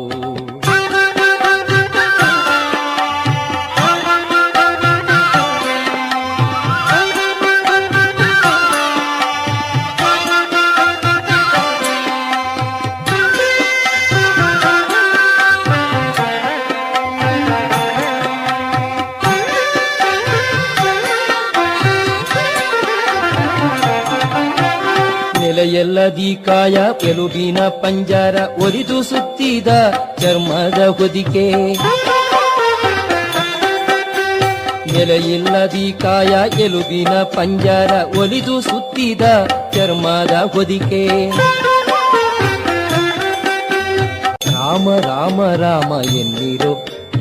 ನೆಲೆಯಲ್ಲದಿ ಕಾಯ ಎಲುಬಿನ ಪಂಜರ, ಒಲಿದು ಸುತ್ತಿದ ಚರ್ಮದ ಹೊದಿಕೆ. ನೆಲೆಯಿಲ್ಲದಿ ಕಾಯ ಎಲುಬಿನ ಪಂಜರ, ಒಲಿದು ಸುತ್ತಿದ ಚರ್ಮದ ಹೊದಿಕೆ. ರಾಮ ರಾಮ ರಾಮ ಎನ್ನಿರೋ,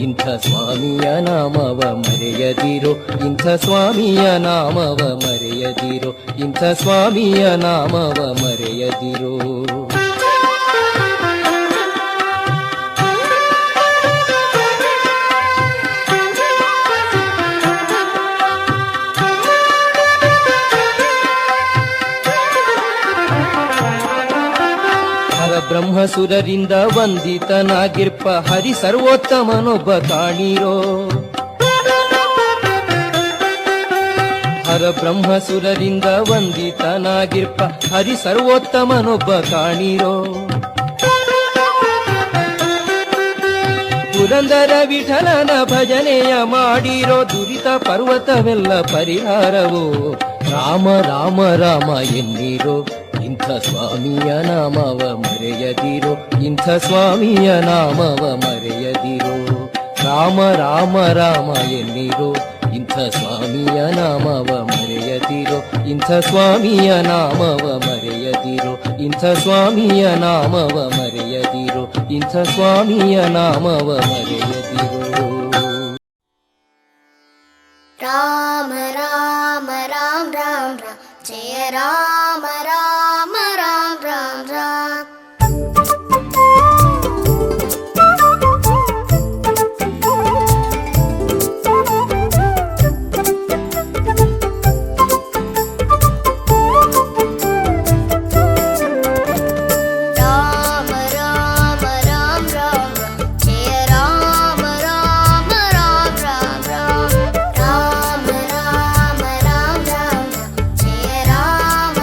ಇಂಥ ಸ್ವಾಮಿಯ ನಾಮವ ಮರೆಯದಿರೋ, ಇಂಥ ಸ್ವಾಮಿಯ ನಾಮವ ಮರೆಯದಿರೋ, ಇಂಥ ಸ್ವಾಮಿಯ ನಾಮವ ಮರೆಯದಿರೋ. ಬ್ರಹ್ಮಸುರರಿಂದ ವಂದಿತನಾಗಿರ್ಪ ಹರಿ ಸರ್ವೋತ್ತಮನೊಬ್ಬ ಕಾಣಿರೋ. ಹರ ಬ್ರಹ್ಮಸುರರಿಂದ ವಂದಿತನಾಗಿರ್ಪ ಹರಿ ಸರ್ವೋತ್ತಮನೊಬ್ಬ ಕಾಣಿರೋ. ಪುರಂದರ ವಿಠಲನ ಭಜನೆಯ ಮಾಡಿರೋ, ದುರಿತ ಪರ್ವತವೆಲ್ಲ ಪರಿಹಾರವೋ. ರಾಮ ರಾಮ ರಾಮ ಎನ್ನಿರೋ, ಇಂಥ ಸ್ವಾಮಿಯ ನಾಮವ ಮರೆಯದಿರೋ, ಇಂಥ ಸ್ವಾಮಿಯ ನಾಮವ ಮರೆಯದಿರೋ. ರಾಮ ರಾಮ ರಾಮ ಎನ್ನಿರೋ, ಇಂಥ ಸ್ವಾಮಿಯ ನಾಮವ ಮರೆಯದಿರೋ, ಇಂಥ ಸ್ವಾಮಿಯ ನಾಮವ ಮರೆಯದಿರೋ, ಇಂಥ ಸ್ವಾಮಿಯ ನಾಮವ ಮರೆಯದಿರೋ, ಇಂಥ ಸ್ವಾಮಿಯ ನಾಮವ ಮರೆಯದಿರೋ. ರಾಮ ರಾಮ ರಾಮ ರಾಮ ರಾಮ ಜಯ ರಾಮ ರಾಮ ರಾಮ ರಾಮ ರಾಮ. ರಾಮ ರಾಮ ರಾಮ ರಾಮ ಜಯ ರಾಮ ರಾಮ ರಾಮ ರಾಮ ರಾಮ. ರಾಮ ರಾಮ ರಾಮ ರಾಮ ಜಯ ರಾಮ.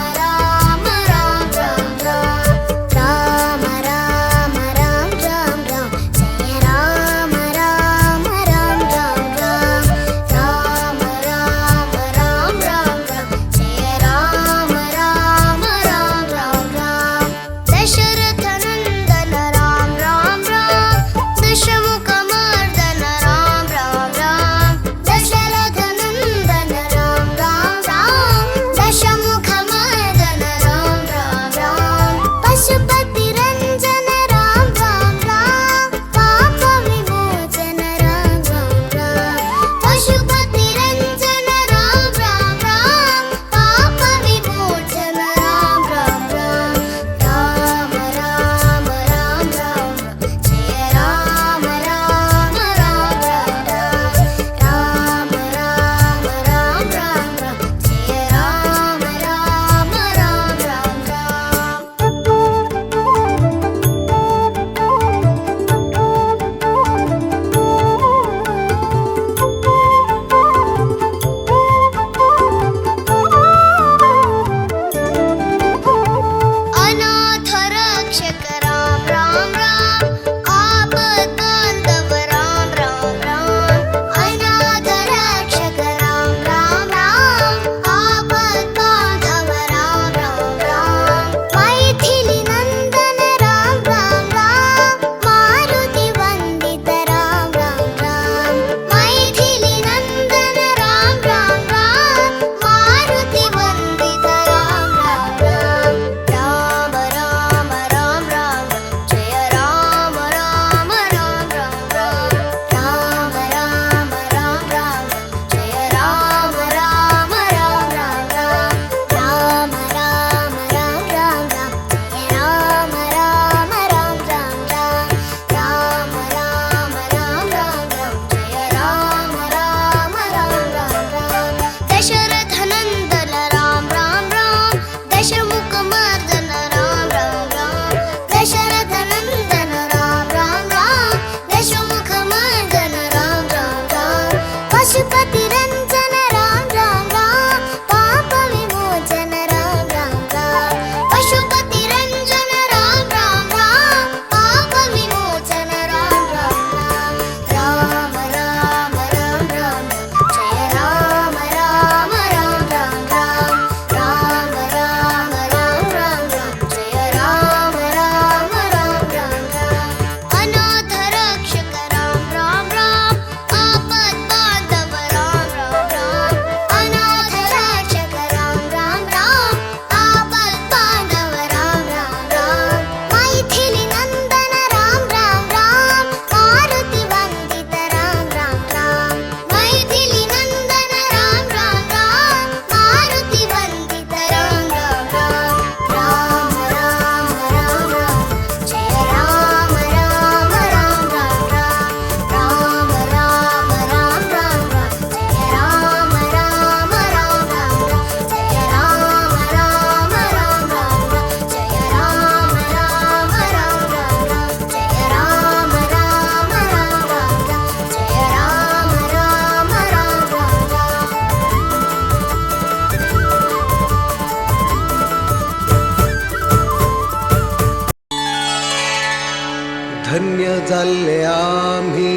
जाल्ले आम्ही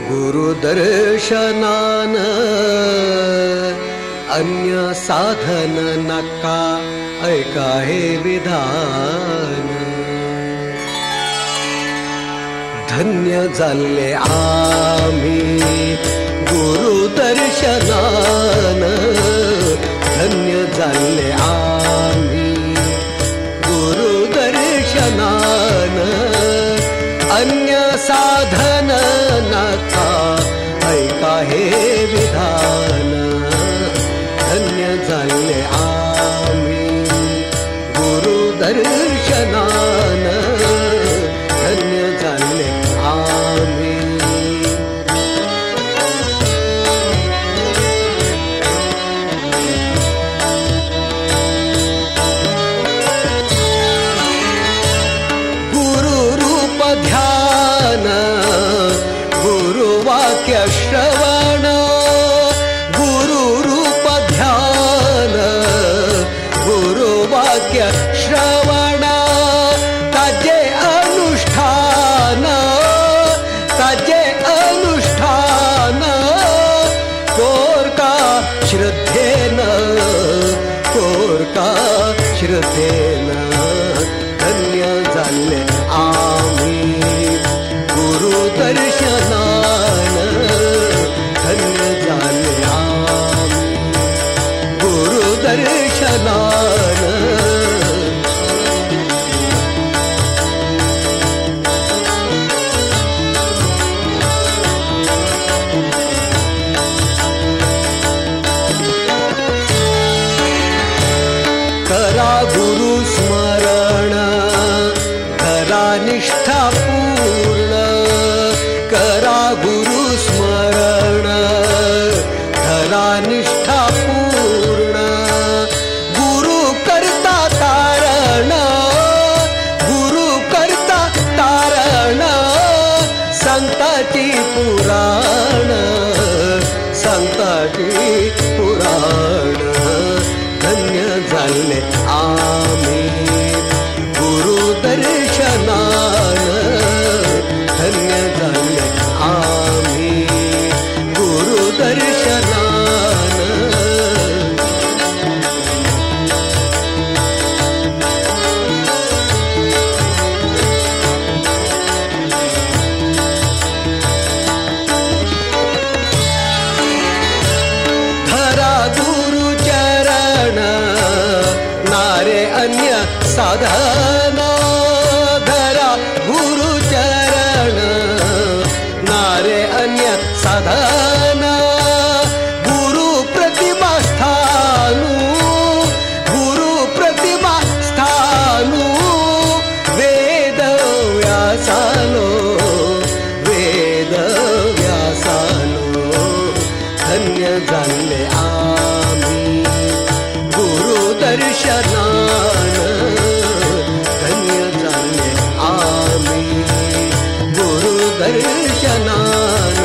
गुरुदर्शनान, अन्य साधन नका ऐका हे विधान। धन्य जाल्ले आम्ही गुरुदर्शनान, धन्य जाल्ले आम्ही गुरुदर्शनान, अन्य साधन नका ऐका हे विधान। धन्य जाल्ले आम्ही गुरुदर्शनान, धन्य जाल्ले आम्ही। गुरुरूप ध्यान गुरुवाक्य श्रवण, गुरुरूप ध्यान गुरुवाक्य श्रवण, ताजे अनुष्ठान ताजे अनुष्ठान, कोरका श्रद्धेन कोरका श्रद्धेन, धन्य जाल्ले आम्ही गुरुदर्शनान, धन्य जाल्ले आम्ही गुरुदर्शनान। करा गुरु स्मरण धरा निष्ठा पूर्ण, करा गुरु स्मरण धरा निष्ठा पूर्ण, गुरु करता तारण गुरु करता तारण, संताची पुराण संताची पुराण, धन्य जाल्ले आम्ही गुरुदर्शनान, धन्य जाल्ले आम्ही गुरुदर्शनान। धरा गुरुचरण नारे अन्य साधन, धरा गुरुचरण नारे अन्य साधन, गुरु प्रतिमा स्थानू गुरु प्रतिमा स्थानू, वेद व्यासालो वेद व्यासालो, धन्य जाल्ले आम्ही गुरुदर्शनान, धन्य जाल्ले आम्ही गुरुदर्शनान।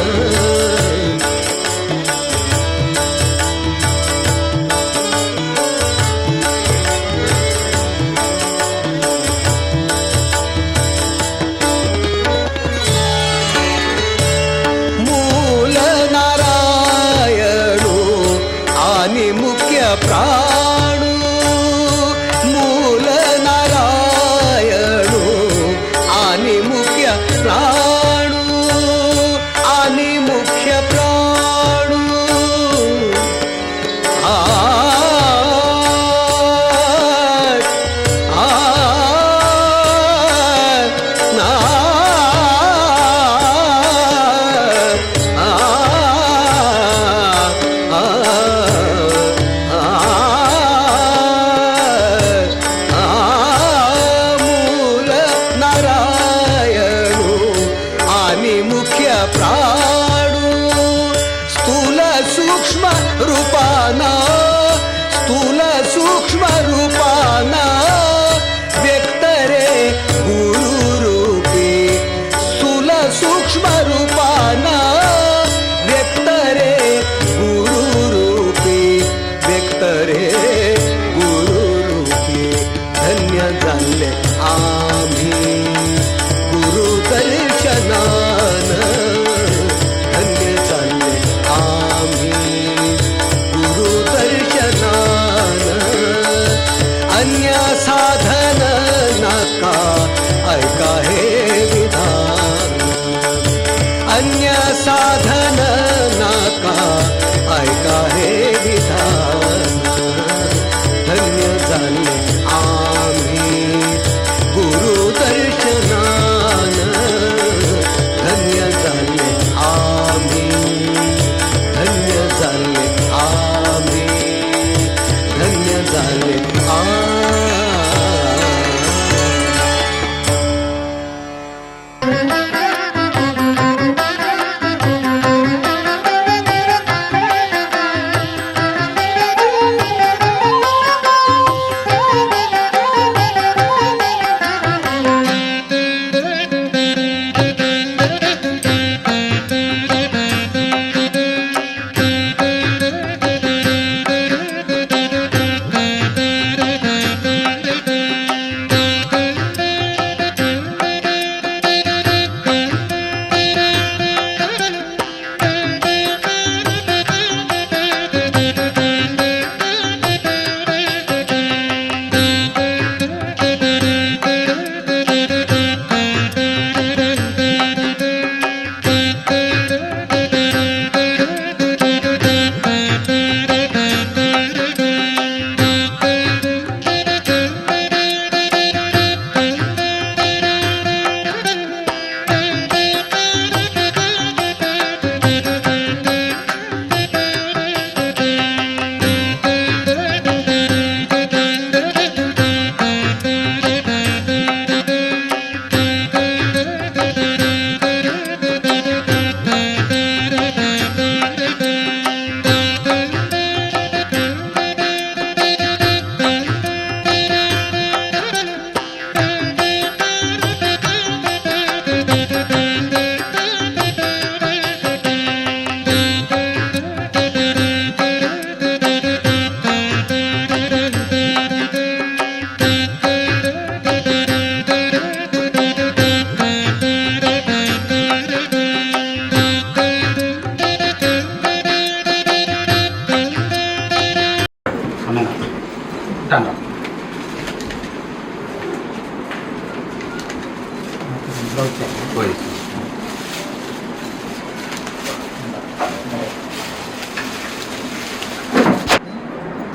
मूल नारायणू आणि मुख्य प्राणू, मूल नारायणू आणि मुख्य प्राणू, आणि मुख्य प्राणू, आ आ ना आ आ मूल नारायणू आणि मुख्य प्राणू, स्थूल सूक्ष्म रूपाना स्थूल सूक्ष्म रूपाना, व्यक्त रे गुरुरूपी, स्थूल सूक्ष्म रूपाना व्यक्त रे गुरुरूपी, व्यक्त रे गुरुरूपी, धन्य जाल्ले आम्ही गुरुदर्शनान, अन्य साधन नाका ऐका हे विधान अन्य साधन नाका ऐका हे विधान धन्य झाले आम्ही गुरु दर्शनान धन्य झाले आम्ही धन्य झाले आम्ही धन्य झाले आम्ही.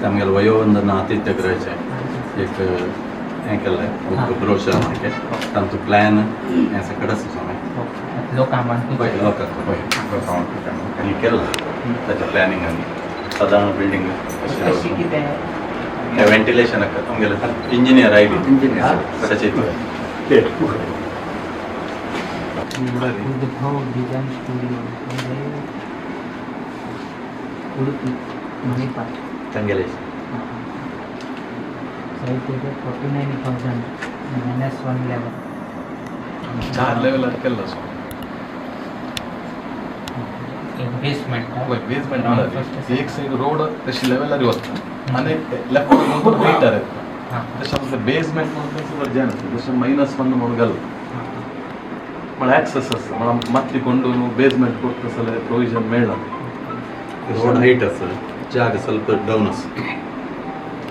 आमगेले वयोवंदना आतिथ्य गृहाचें एक हें केल्लें ब्रोशर सारकें तांचो प्लॅन हें सकट आसा स्वामी लोकांक पळय आनी केलां ताचें प्लॅनिंग आनी सादारण बिल्डींग अशी कितें हें वेंटिलेशनाक आमगेले इंजिनियर आयली सचीत उद्भव डिझाईन स्टुडिओ म्हणजे उडुपी मणिपाल तांगेले साईज तेजे 49,000 -1 लेवल चार लेवलार केल्लो सो एक बेसमेंट वय बेसमेंट म्हणल्यार एक सायड रोड तशी लेवलार वता आनी लेफ्ट म्हणून हायटार येता तशें आमचें बेसमेंट म्हणून थंयसर जायना तशें -1 म्हणून घाल म्हळ्यार एक्सेस आसा म्हळ्यार आमकां मातली कोंडून बेसमेंट करता जाल्यार प्रोविजन मेळना रोड हायट आसा जाग ಸ್ವಲ್ಪ डावन आसा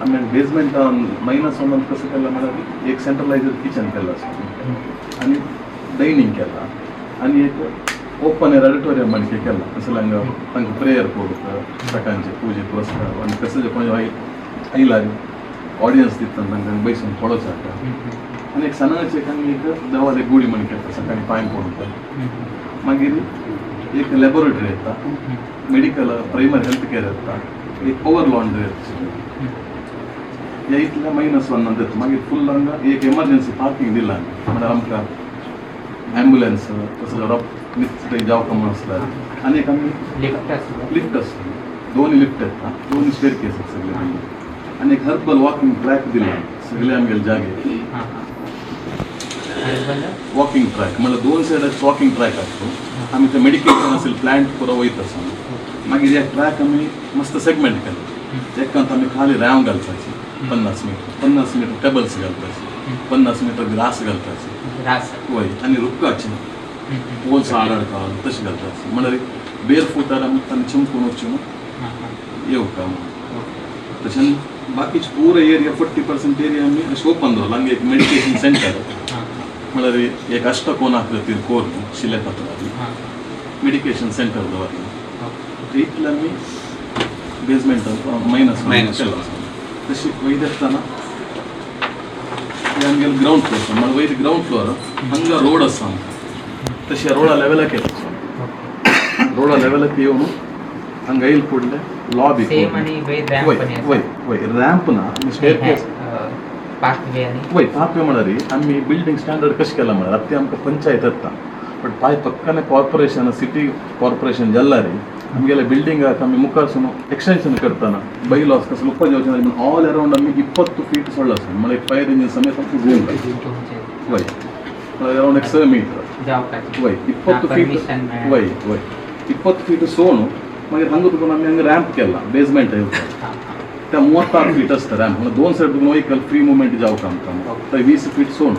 आमी बेसमेंट -1 कसं केलां म्हळ्यार एक सेंट्रलायज्ड किचन केलां आसा आनी डायनींग केलां आनी एक ओपन एअर ऑडिटोरियम म्हणके केलां तशें हांगा तांकां प्रेयर करूंक सकाळचे पुजे पुरस्कार आनी कसं कोण आयला ऑडियन्स दिता तांकां बैसून पळोवचो आनी एक सणाचे आमी एक देवाले गुडी म्हण केता सकाळी पांय पडूंक मागीर एक लॅबोरेटरी येता मेडिकल प्रायमरी हेल्थ केअर येता एक पवर लॉन्ड्री येता ह्या इतल्या -1 येता मागीर फूल हांगा एक एमर्जन्सी पार्किंग दिलां म्हळ्यार आमकां ॲम्ब्युलन्स तसो निश्चित जावका म्हूण आसल्यार आनी एक आमी लिफ्ट आसता दोन लिफ्ट येता दोन स्टेयर केस सगळे आनी एक हर्बल वॉकिंग ट्रॅक दिला सगळे आमगेले जागे वॉकिंग ट्रॅक म्हळ्यार दोन सायडाक वॉकिंग ट्रॅक आसता आमी ते मेडिकेशन असेल प्लांट पुरो वयता आसा मागीर ह्या ट्रॅक आमी मस्त सेगमेंट केला एकांत आमी खाली रॅव घालपाची 50 मीटर 50 मीटर टेबल्स घालपाचे 50 मीटर ग्रास घालपाचे वय आनी रुखाचे पोल्स आड काल तशें घालपाचे म्हळ्यार बेर फुटार आमी तांणी चमकून वचून येवका म्हणून तशें बाकीचे पूरा एरिया 40% एरिया आमी अशें ओपन दवरला. हांगा एक मेडिटेशन सेंटर म्हळ्यार एक अष्टकोन आकृतीर कोरून शिलेपत्राची मेडिकेशन सेंटर दवरला. इतले आमी बेजमेंट मायनस केला. तशी वयर येतना आमगेले ग्रावंड फ्लोर म्हळ्यार वयर ग्रावंड फ्लोर हांगा रोड आसा आमकां. तशी रोडा लेवलाक येता, रोडा लेवलाक येवन हांगा येयल फुडले लॉबी. वय वय वय रॅम्प ना, स्टेअरकेस पाथवे. वय पाथवे म्हळ्यार आमी बिल्डींग स्टँडर्ड कशें केलां म्हळ्यार आतां आमकां पंचायत येता बट पाय पक्काने कॉर्पोरेशन सिटी कॉर्पोरेशन जाल्यार आमगेले बिल्डिंगाक आमी मुखारसून एक्सटेन्शन करतना बाय लॉस कसं मुखार जेवचें ना ऑल अरावंड आमी 20 फीट सोडला आसा. म्हळ्यार एक फायर इंजिन समेत आमकां वय म्हळ्यार अरावंड एक 6 मीटर वय 20 फीट वय वय 20 फीट सोडून मागीर हांगा तुका आमी हांगा रॅम्प केला बेजमेंट येवपाक. त्या 36 फीट आसता रॅम्प म्हळ्यार दोन सायड तुका व्हयकल फ्री मुवमेंट जावंक आमकां थंय 20 फीट सोडून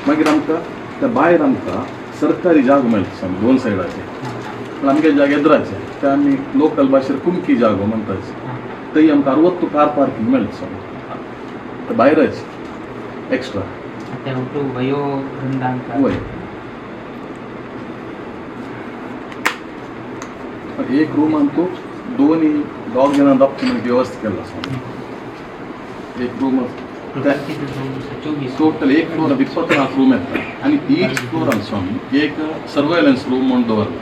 मागीर आमकां त्या भायर आमकां सरकारी जागो मेळटा स्वामी दोन सायडाचे. पण आमगे जागे एदराचे ते आमी लोकल भाशेर कुमकी जागो म्हणटाचे थंय आमकां 60 कार पार्किंग मेळटा स्वामी ते भायरच एक्स्ट्रा. वय एक रूमान तूं दोन्ही डॉग जणां दापचे म्हणून व्यवस्था केला स्वामी. एक रूम टोटल एक फ्लोर 24 रूम येता आनी ईच फ्लोरान स्वामी एक सर्वेलन्स रूम म्हणून दवरला.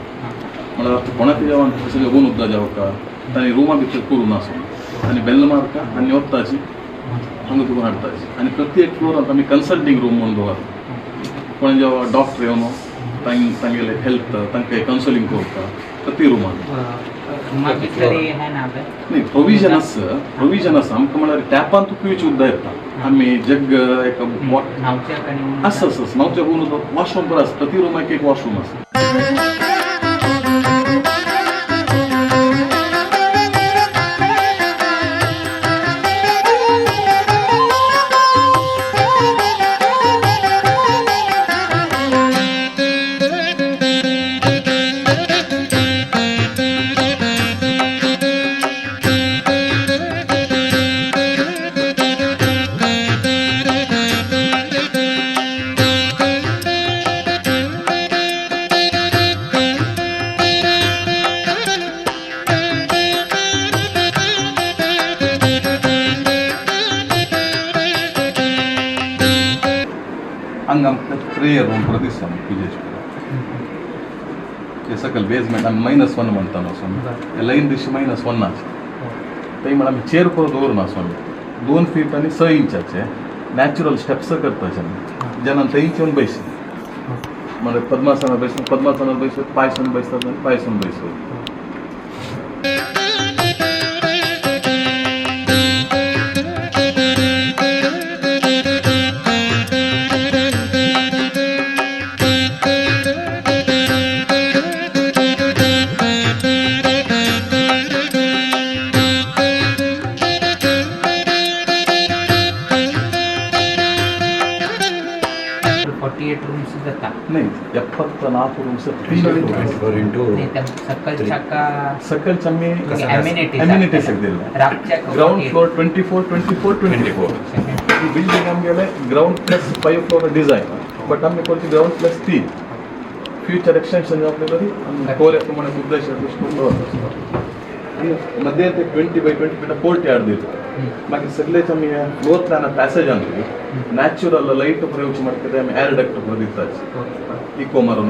म्हळ्यार आतां कोणाक जेवण सगळें होऊन उद्दा जावका तांणी रुमा भितर करूं ना स्वामी आनी बेल मारता आनी वताची हांगा तुका हाडटाची. आनी प्रत्येक फ्लोरांत आमी कन्सल्टींग रूम म्हणून दवरला. कोण जेवा डॉक्टर येवन तांगेले हेल्थ तांकां कन्सलिंग करता प्रति रुमान. न्ही प्रोविजन आसा, प्रोविजन आसा आमकां म्हळ्यार टॅपान तुका पिवची उदक येता. आमी जग एक आसा आसा न्हांवच्या होऊन वॉशरूम पण आसा, प्रति रुमाक एक वॉशरूम आसा. हांगा आमकां प्रेयर रूम परत दिसता पुजेश हे सकयल बेजमेंट आमी -1 म्हणटा न्हू स्वामी लायन दिशी -1 आसा. थंय म्हळ्यार आमी चेर परत दवरना स्वामी 2 फीट आनी 6 इंचाचे नॅचरल स्टेप्स करताचे आमी जेन्ना थंयच येवन बैस म्हळ्यार पद्मासनार बैस पद्मासनार बैस पायसून बैसतात आनी पायसून बैस. नाही 74 रूम्स सकलच्या आमी एम्युनिटीज दिल्ले ग्रावंड फ्लोर 24 24 24 बिल्डींग आमगेले ground plus 5 floor design but आमी करची ग्रावंड प्लस 3 फ्युचर एक्सटेन्शन जावपले तरी आमी कोर म्हणून उद्देश दवरता. आनी मध्ये ते 20 बाय 20 फिटा कोर्ट यार्ड दिता. मागीर सगळेच आमी फ्लोर प्लॅन पॅसेज आणली नॅचरल लायट प्रयोग ಮಾಡ್ತಾರೆ आमी एअर डक्ट पळय दिताच इको मारून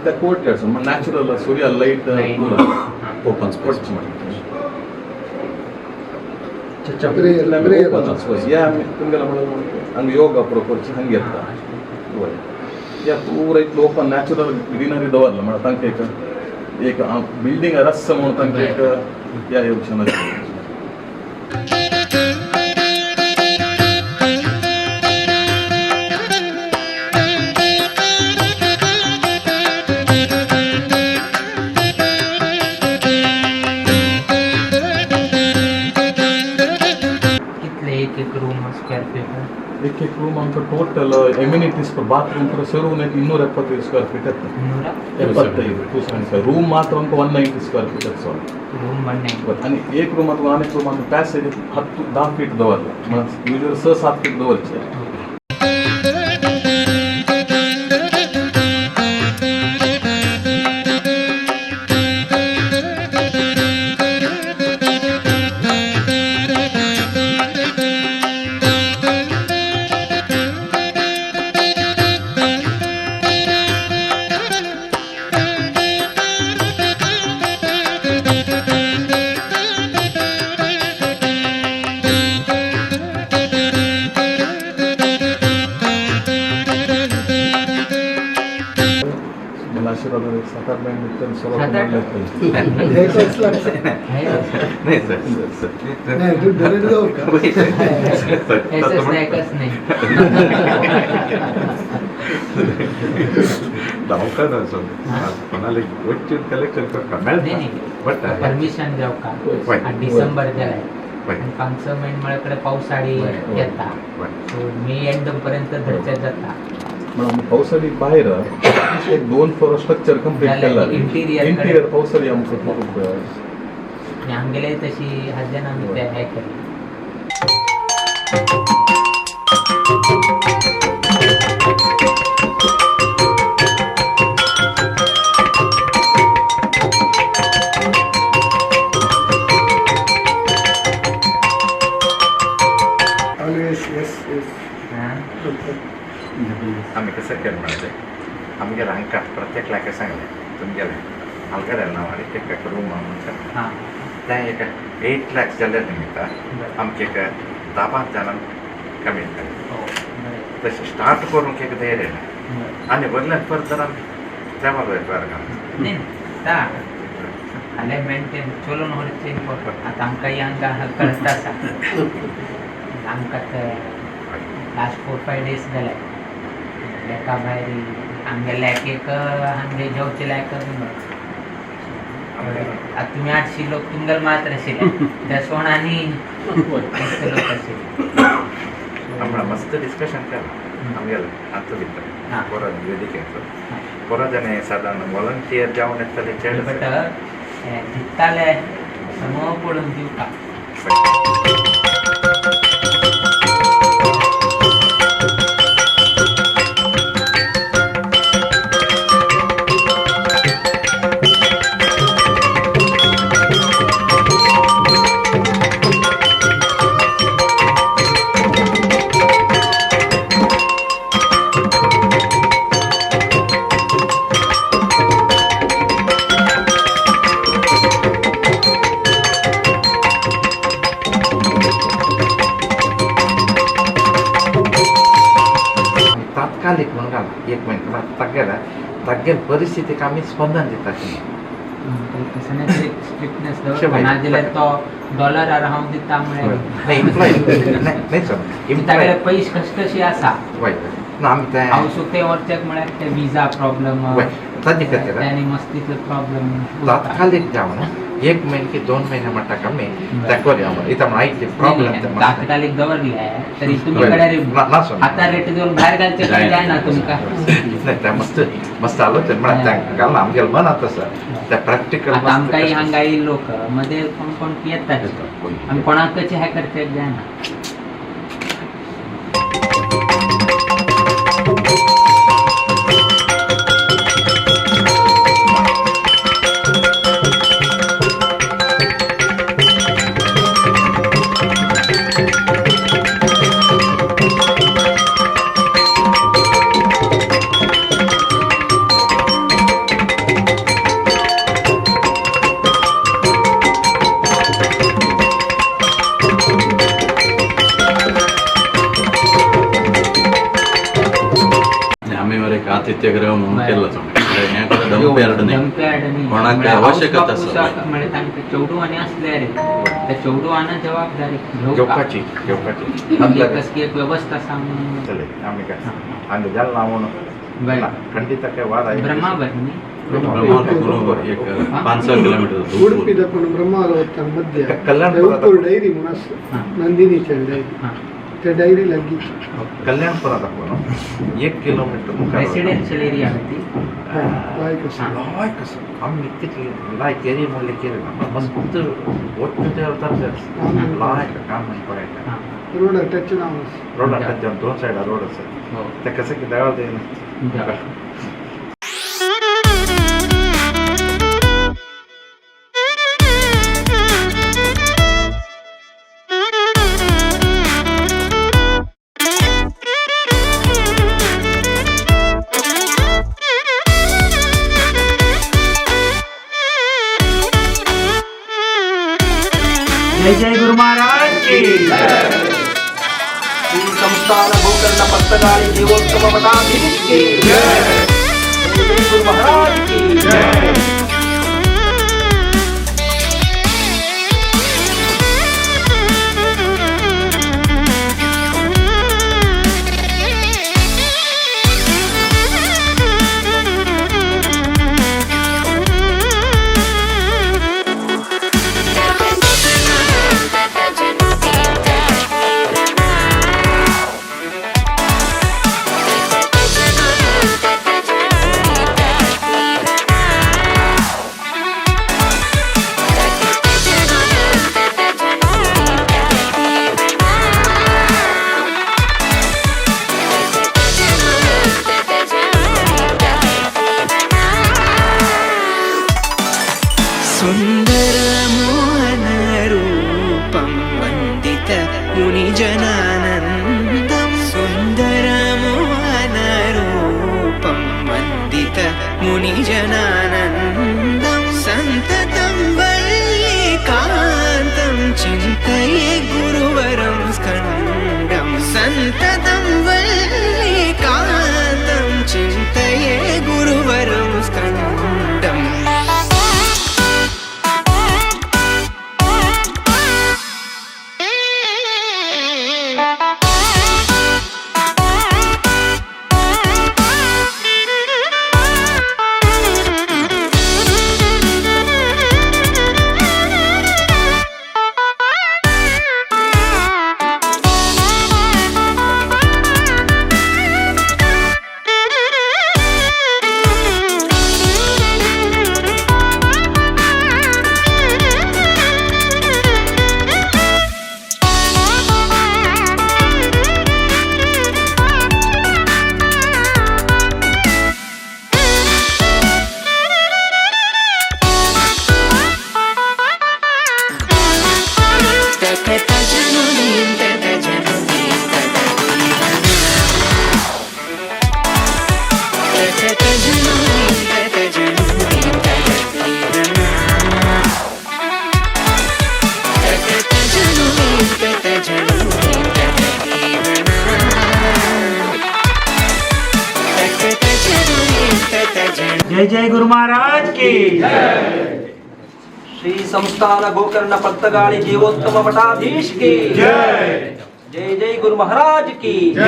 त्या कोर्ट यार्ड नॅचरल सूर्य लायट ओपन स्पॉट या आमी तुमगेला हांगा योगा पुरो करची हांगा येता या पूरा इतलो ओपन नॅचरल ग्रीनरी दवरला म्हळ्यार तांकां एक एक बिल्डींग रस्स म्हणून तांकां एक या येवचें ना. कितले एक एक रूम स्क्वेअर फीट? एक एक रूम आमकां टोटल एम्युनिटीज ಬಾತ್ರೂಮ್ ಕೂಡ ಸೇರುವನ್ 275 ಸ್ಕ್ವೇರ್ ಫೀಟ್ ಇತ್ತು. 275. 275 रूम ಮಾತ್ರ आमकां 190 ಸ್ಕ್ವೇರ್ ಫೀಟ್ ಇತ್ತು. रूम 190. आणि एक रूम ಅಥವಾ अनेक रूम आमी पॅसेज 10 फीट दवरला, युजल 6-7 फीट दवरचे. नाही सर. कोणाला कलेक्शन करता मेळटा बट परमिशन जावका डिसेंबर जालाय आमचो मेन म्हळ्यार पावसाळी येता, सो मे एंड पर्यंत धरचे जाता. पण पावसाळी बाहेर एक 2 फ्लोर स्ट्रक्चर कंप्लीट केला, इंटिरियर पावसाळी आमचं आमगेले तशी हाज्यान आमी ते हे केले. आमी कसं केलें म्हणजे आमगेले हांकां प्रत्येक लाके सांगलें तुमगेलें आलगडेल नांव आनी एक रूम म्हणून सांगलें तें एक 8 lakhs जाल्या निमित्ता आमकां एक 10-5 जाणांक कमी जालें. तशें स्टार्ट करूंक एक धैर्य येयलें आनी वयल्यान फर्दर आमी देवाक वयता. फाल्यां मेंटेन चलोवन व्हरचें इम्पॉर्टंट. आतां आमकां हांगा कळटा आसा, आमकां लास्ट 4-5 डेज जाले एका भायर आमगे लायक एक आमगे जेवचे लायक. आतां तुमी 800 लोक तुमगेले मात्र आशिल्ले त्या सोण आनी लोक आशिल्ले. आमकां मस्त डिस्कशन केलां आमगेलें आतां भितर परत वेदिकेचो परत आनी सादारण वॉलंटियर जावन येतले चेडे बट दिताले समो पडून दिवका. तात्कालिक म्हणून घाला एक म्हयनो तागेल्या तागेल परिस्थितीक आमी स्पंदन दिता. स्ट्रिक्टनेस नाजाल्यार तो डॉलरार हांव दिता म्हळ्यार नाही सर तागेले पयशे कशे कशी आसा ना आमी तें हांव सुकें व्हरचें म्हळ्यार ते विजा प्रॉब्लम ताजे खातीर आनी मस्तीचो प्रॉब्लम तात्कालिक जावन 1 महिने की 2 महिने म्हणटा कमी ते करया इथं आयचे प्रॉब्लम तात्कालिक दवरले तरी तुमी कडेन आतां रेट दिवन भायर घालचे जायना तुमकां. नाही ते मस्त मस्त आलोचन म्हळ्यार तें घालना आमगेलें मनांत आसा ते प्रॅक्टिकल. आतां आमकां हांगा लोक मदें कोण कोण येतात आमी कोणाकच हें करचें जायना. आतिथ्यगृह म्हणून केल्लो डंप यार्ड कोणाक आवश्यकता आसा म्हळ्यार तांकां चेडवांनी आसले रे त्या चेडवांना जबाबदारी घेवपाची घेवपाची कसली एक व्यवस्था आसा म्हणून आमी काय हांगा जालें ना म्हणून खंडीत काय वाद आहे. ब्रह्मावर न्ही एक 500 किलोमीटर उडपी दपून ब्रह्मावर वता मध्य कल्याण डैरी म्हणून आसा नंदिनीचे डैरी ते डायरी लागली कल्याणपुरा दाखवा न्हू 1 किलोमीटर रेसिडेन्शियल एरिया ती लायक आसा लायक आसा आमी निकतीच लायक एरिया म्हणल्यार केले ना मस्त वट्ट ते लायक काम पळयता रोड अटॅच नाव रोड अटॅच दोन सायडा रोड आसा ते कसं की देवाळ ते जय जय गुरु महाराज की श्री संस्थान गोकर्ण पत्तगाळी जीवोत्तम मठाधीश की जय। जय गुरु महाराज की जय। सुन्दरमोहनरूपं वन्दित मुनिजनानन्दं सुन्दरमोहनरूपं वन्दित मुनिजनानन्दं सन्ततं वल्लीकान्तं चिन्तये गुरुवरं स्कन्दं सन्ततं वल्लीकान्तं चिन्तये गुरुवरं स्कन्दम्। जय जय गुरु महाराज की जय। श्री संस्थान गोकर्ण पत्तगाळी जीवोत्तम मठाधीश की जय। जय जय गुरु महाराज की जय।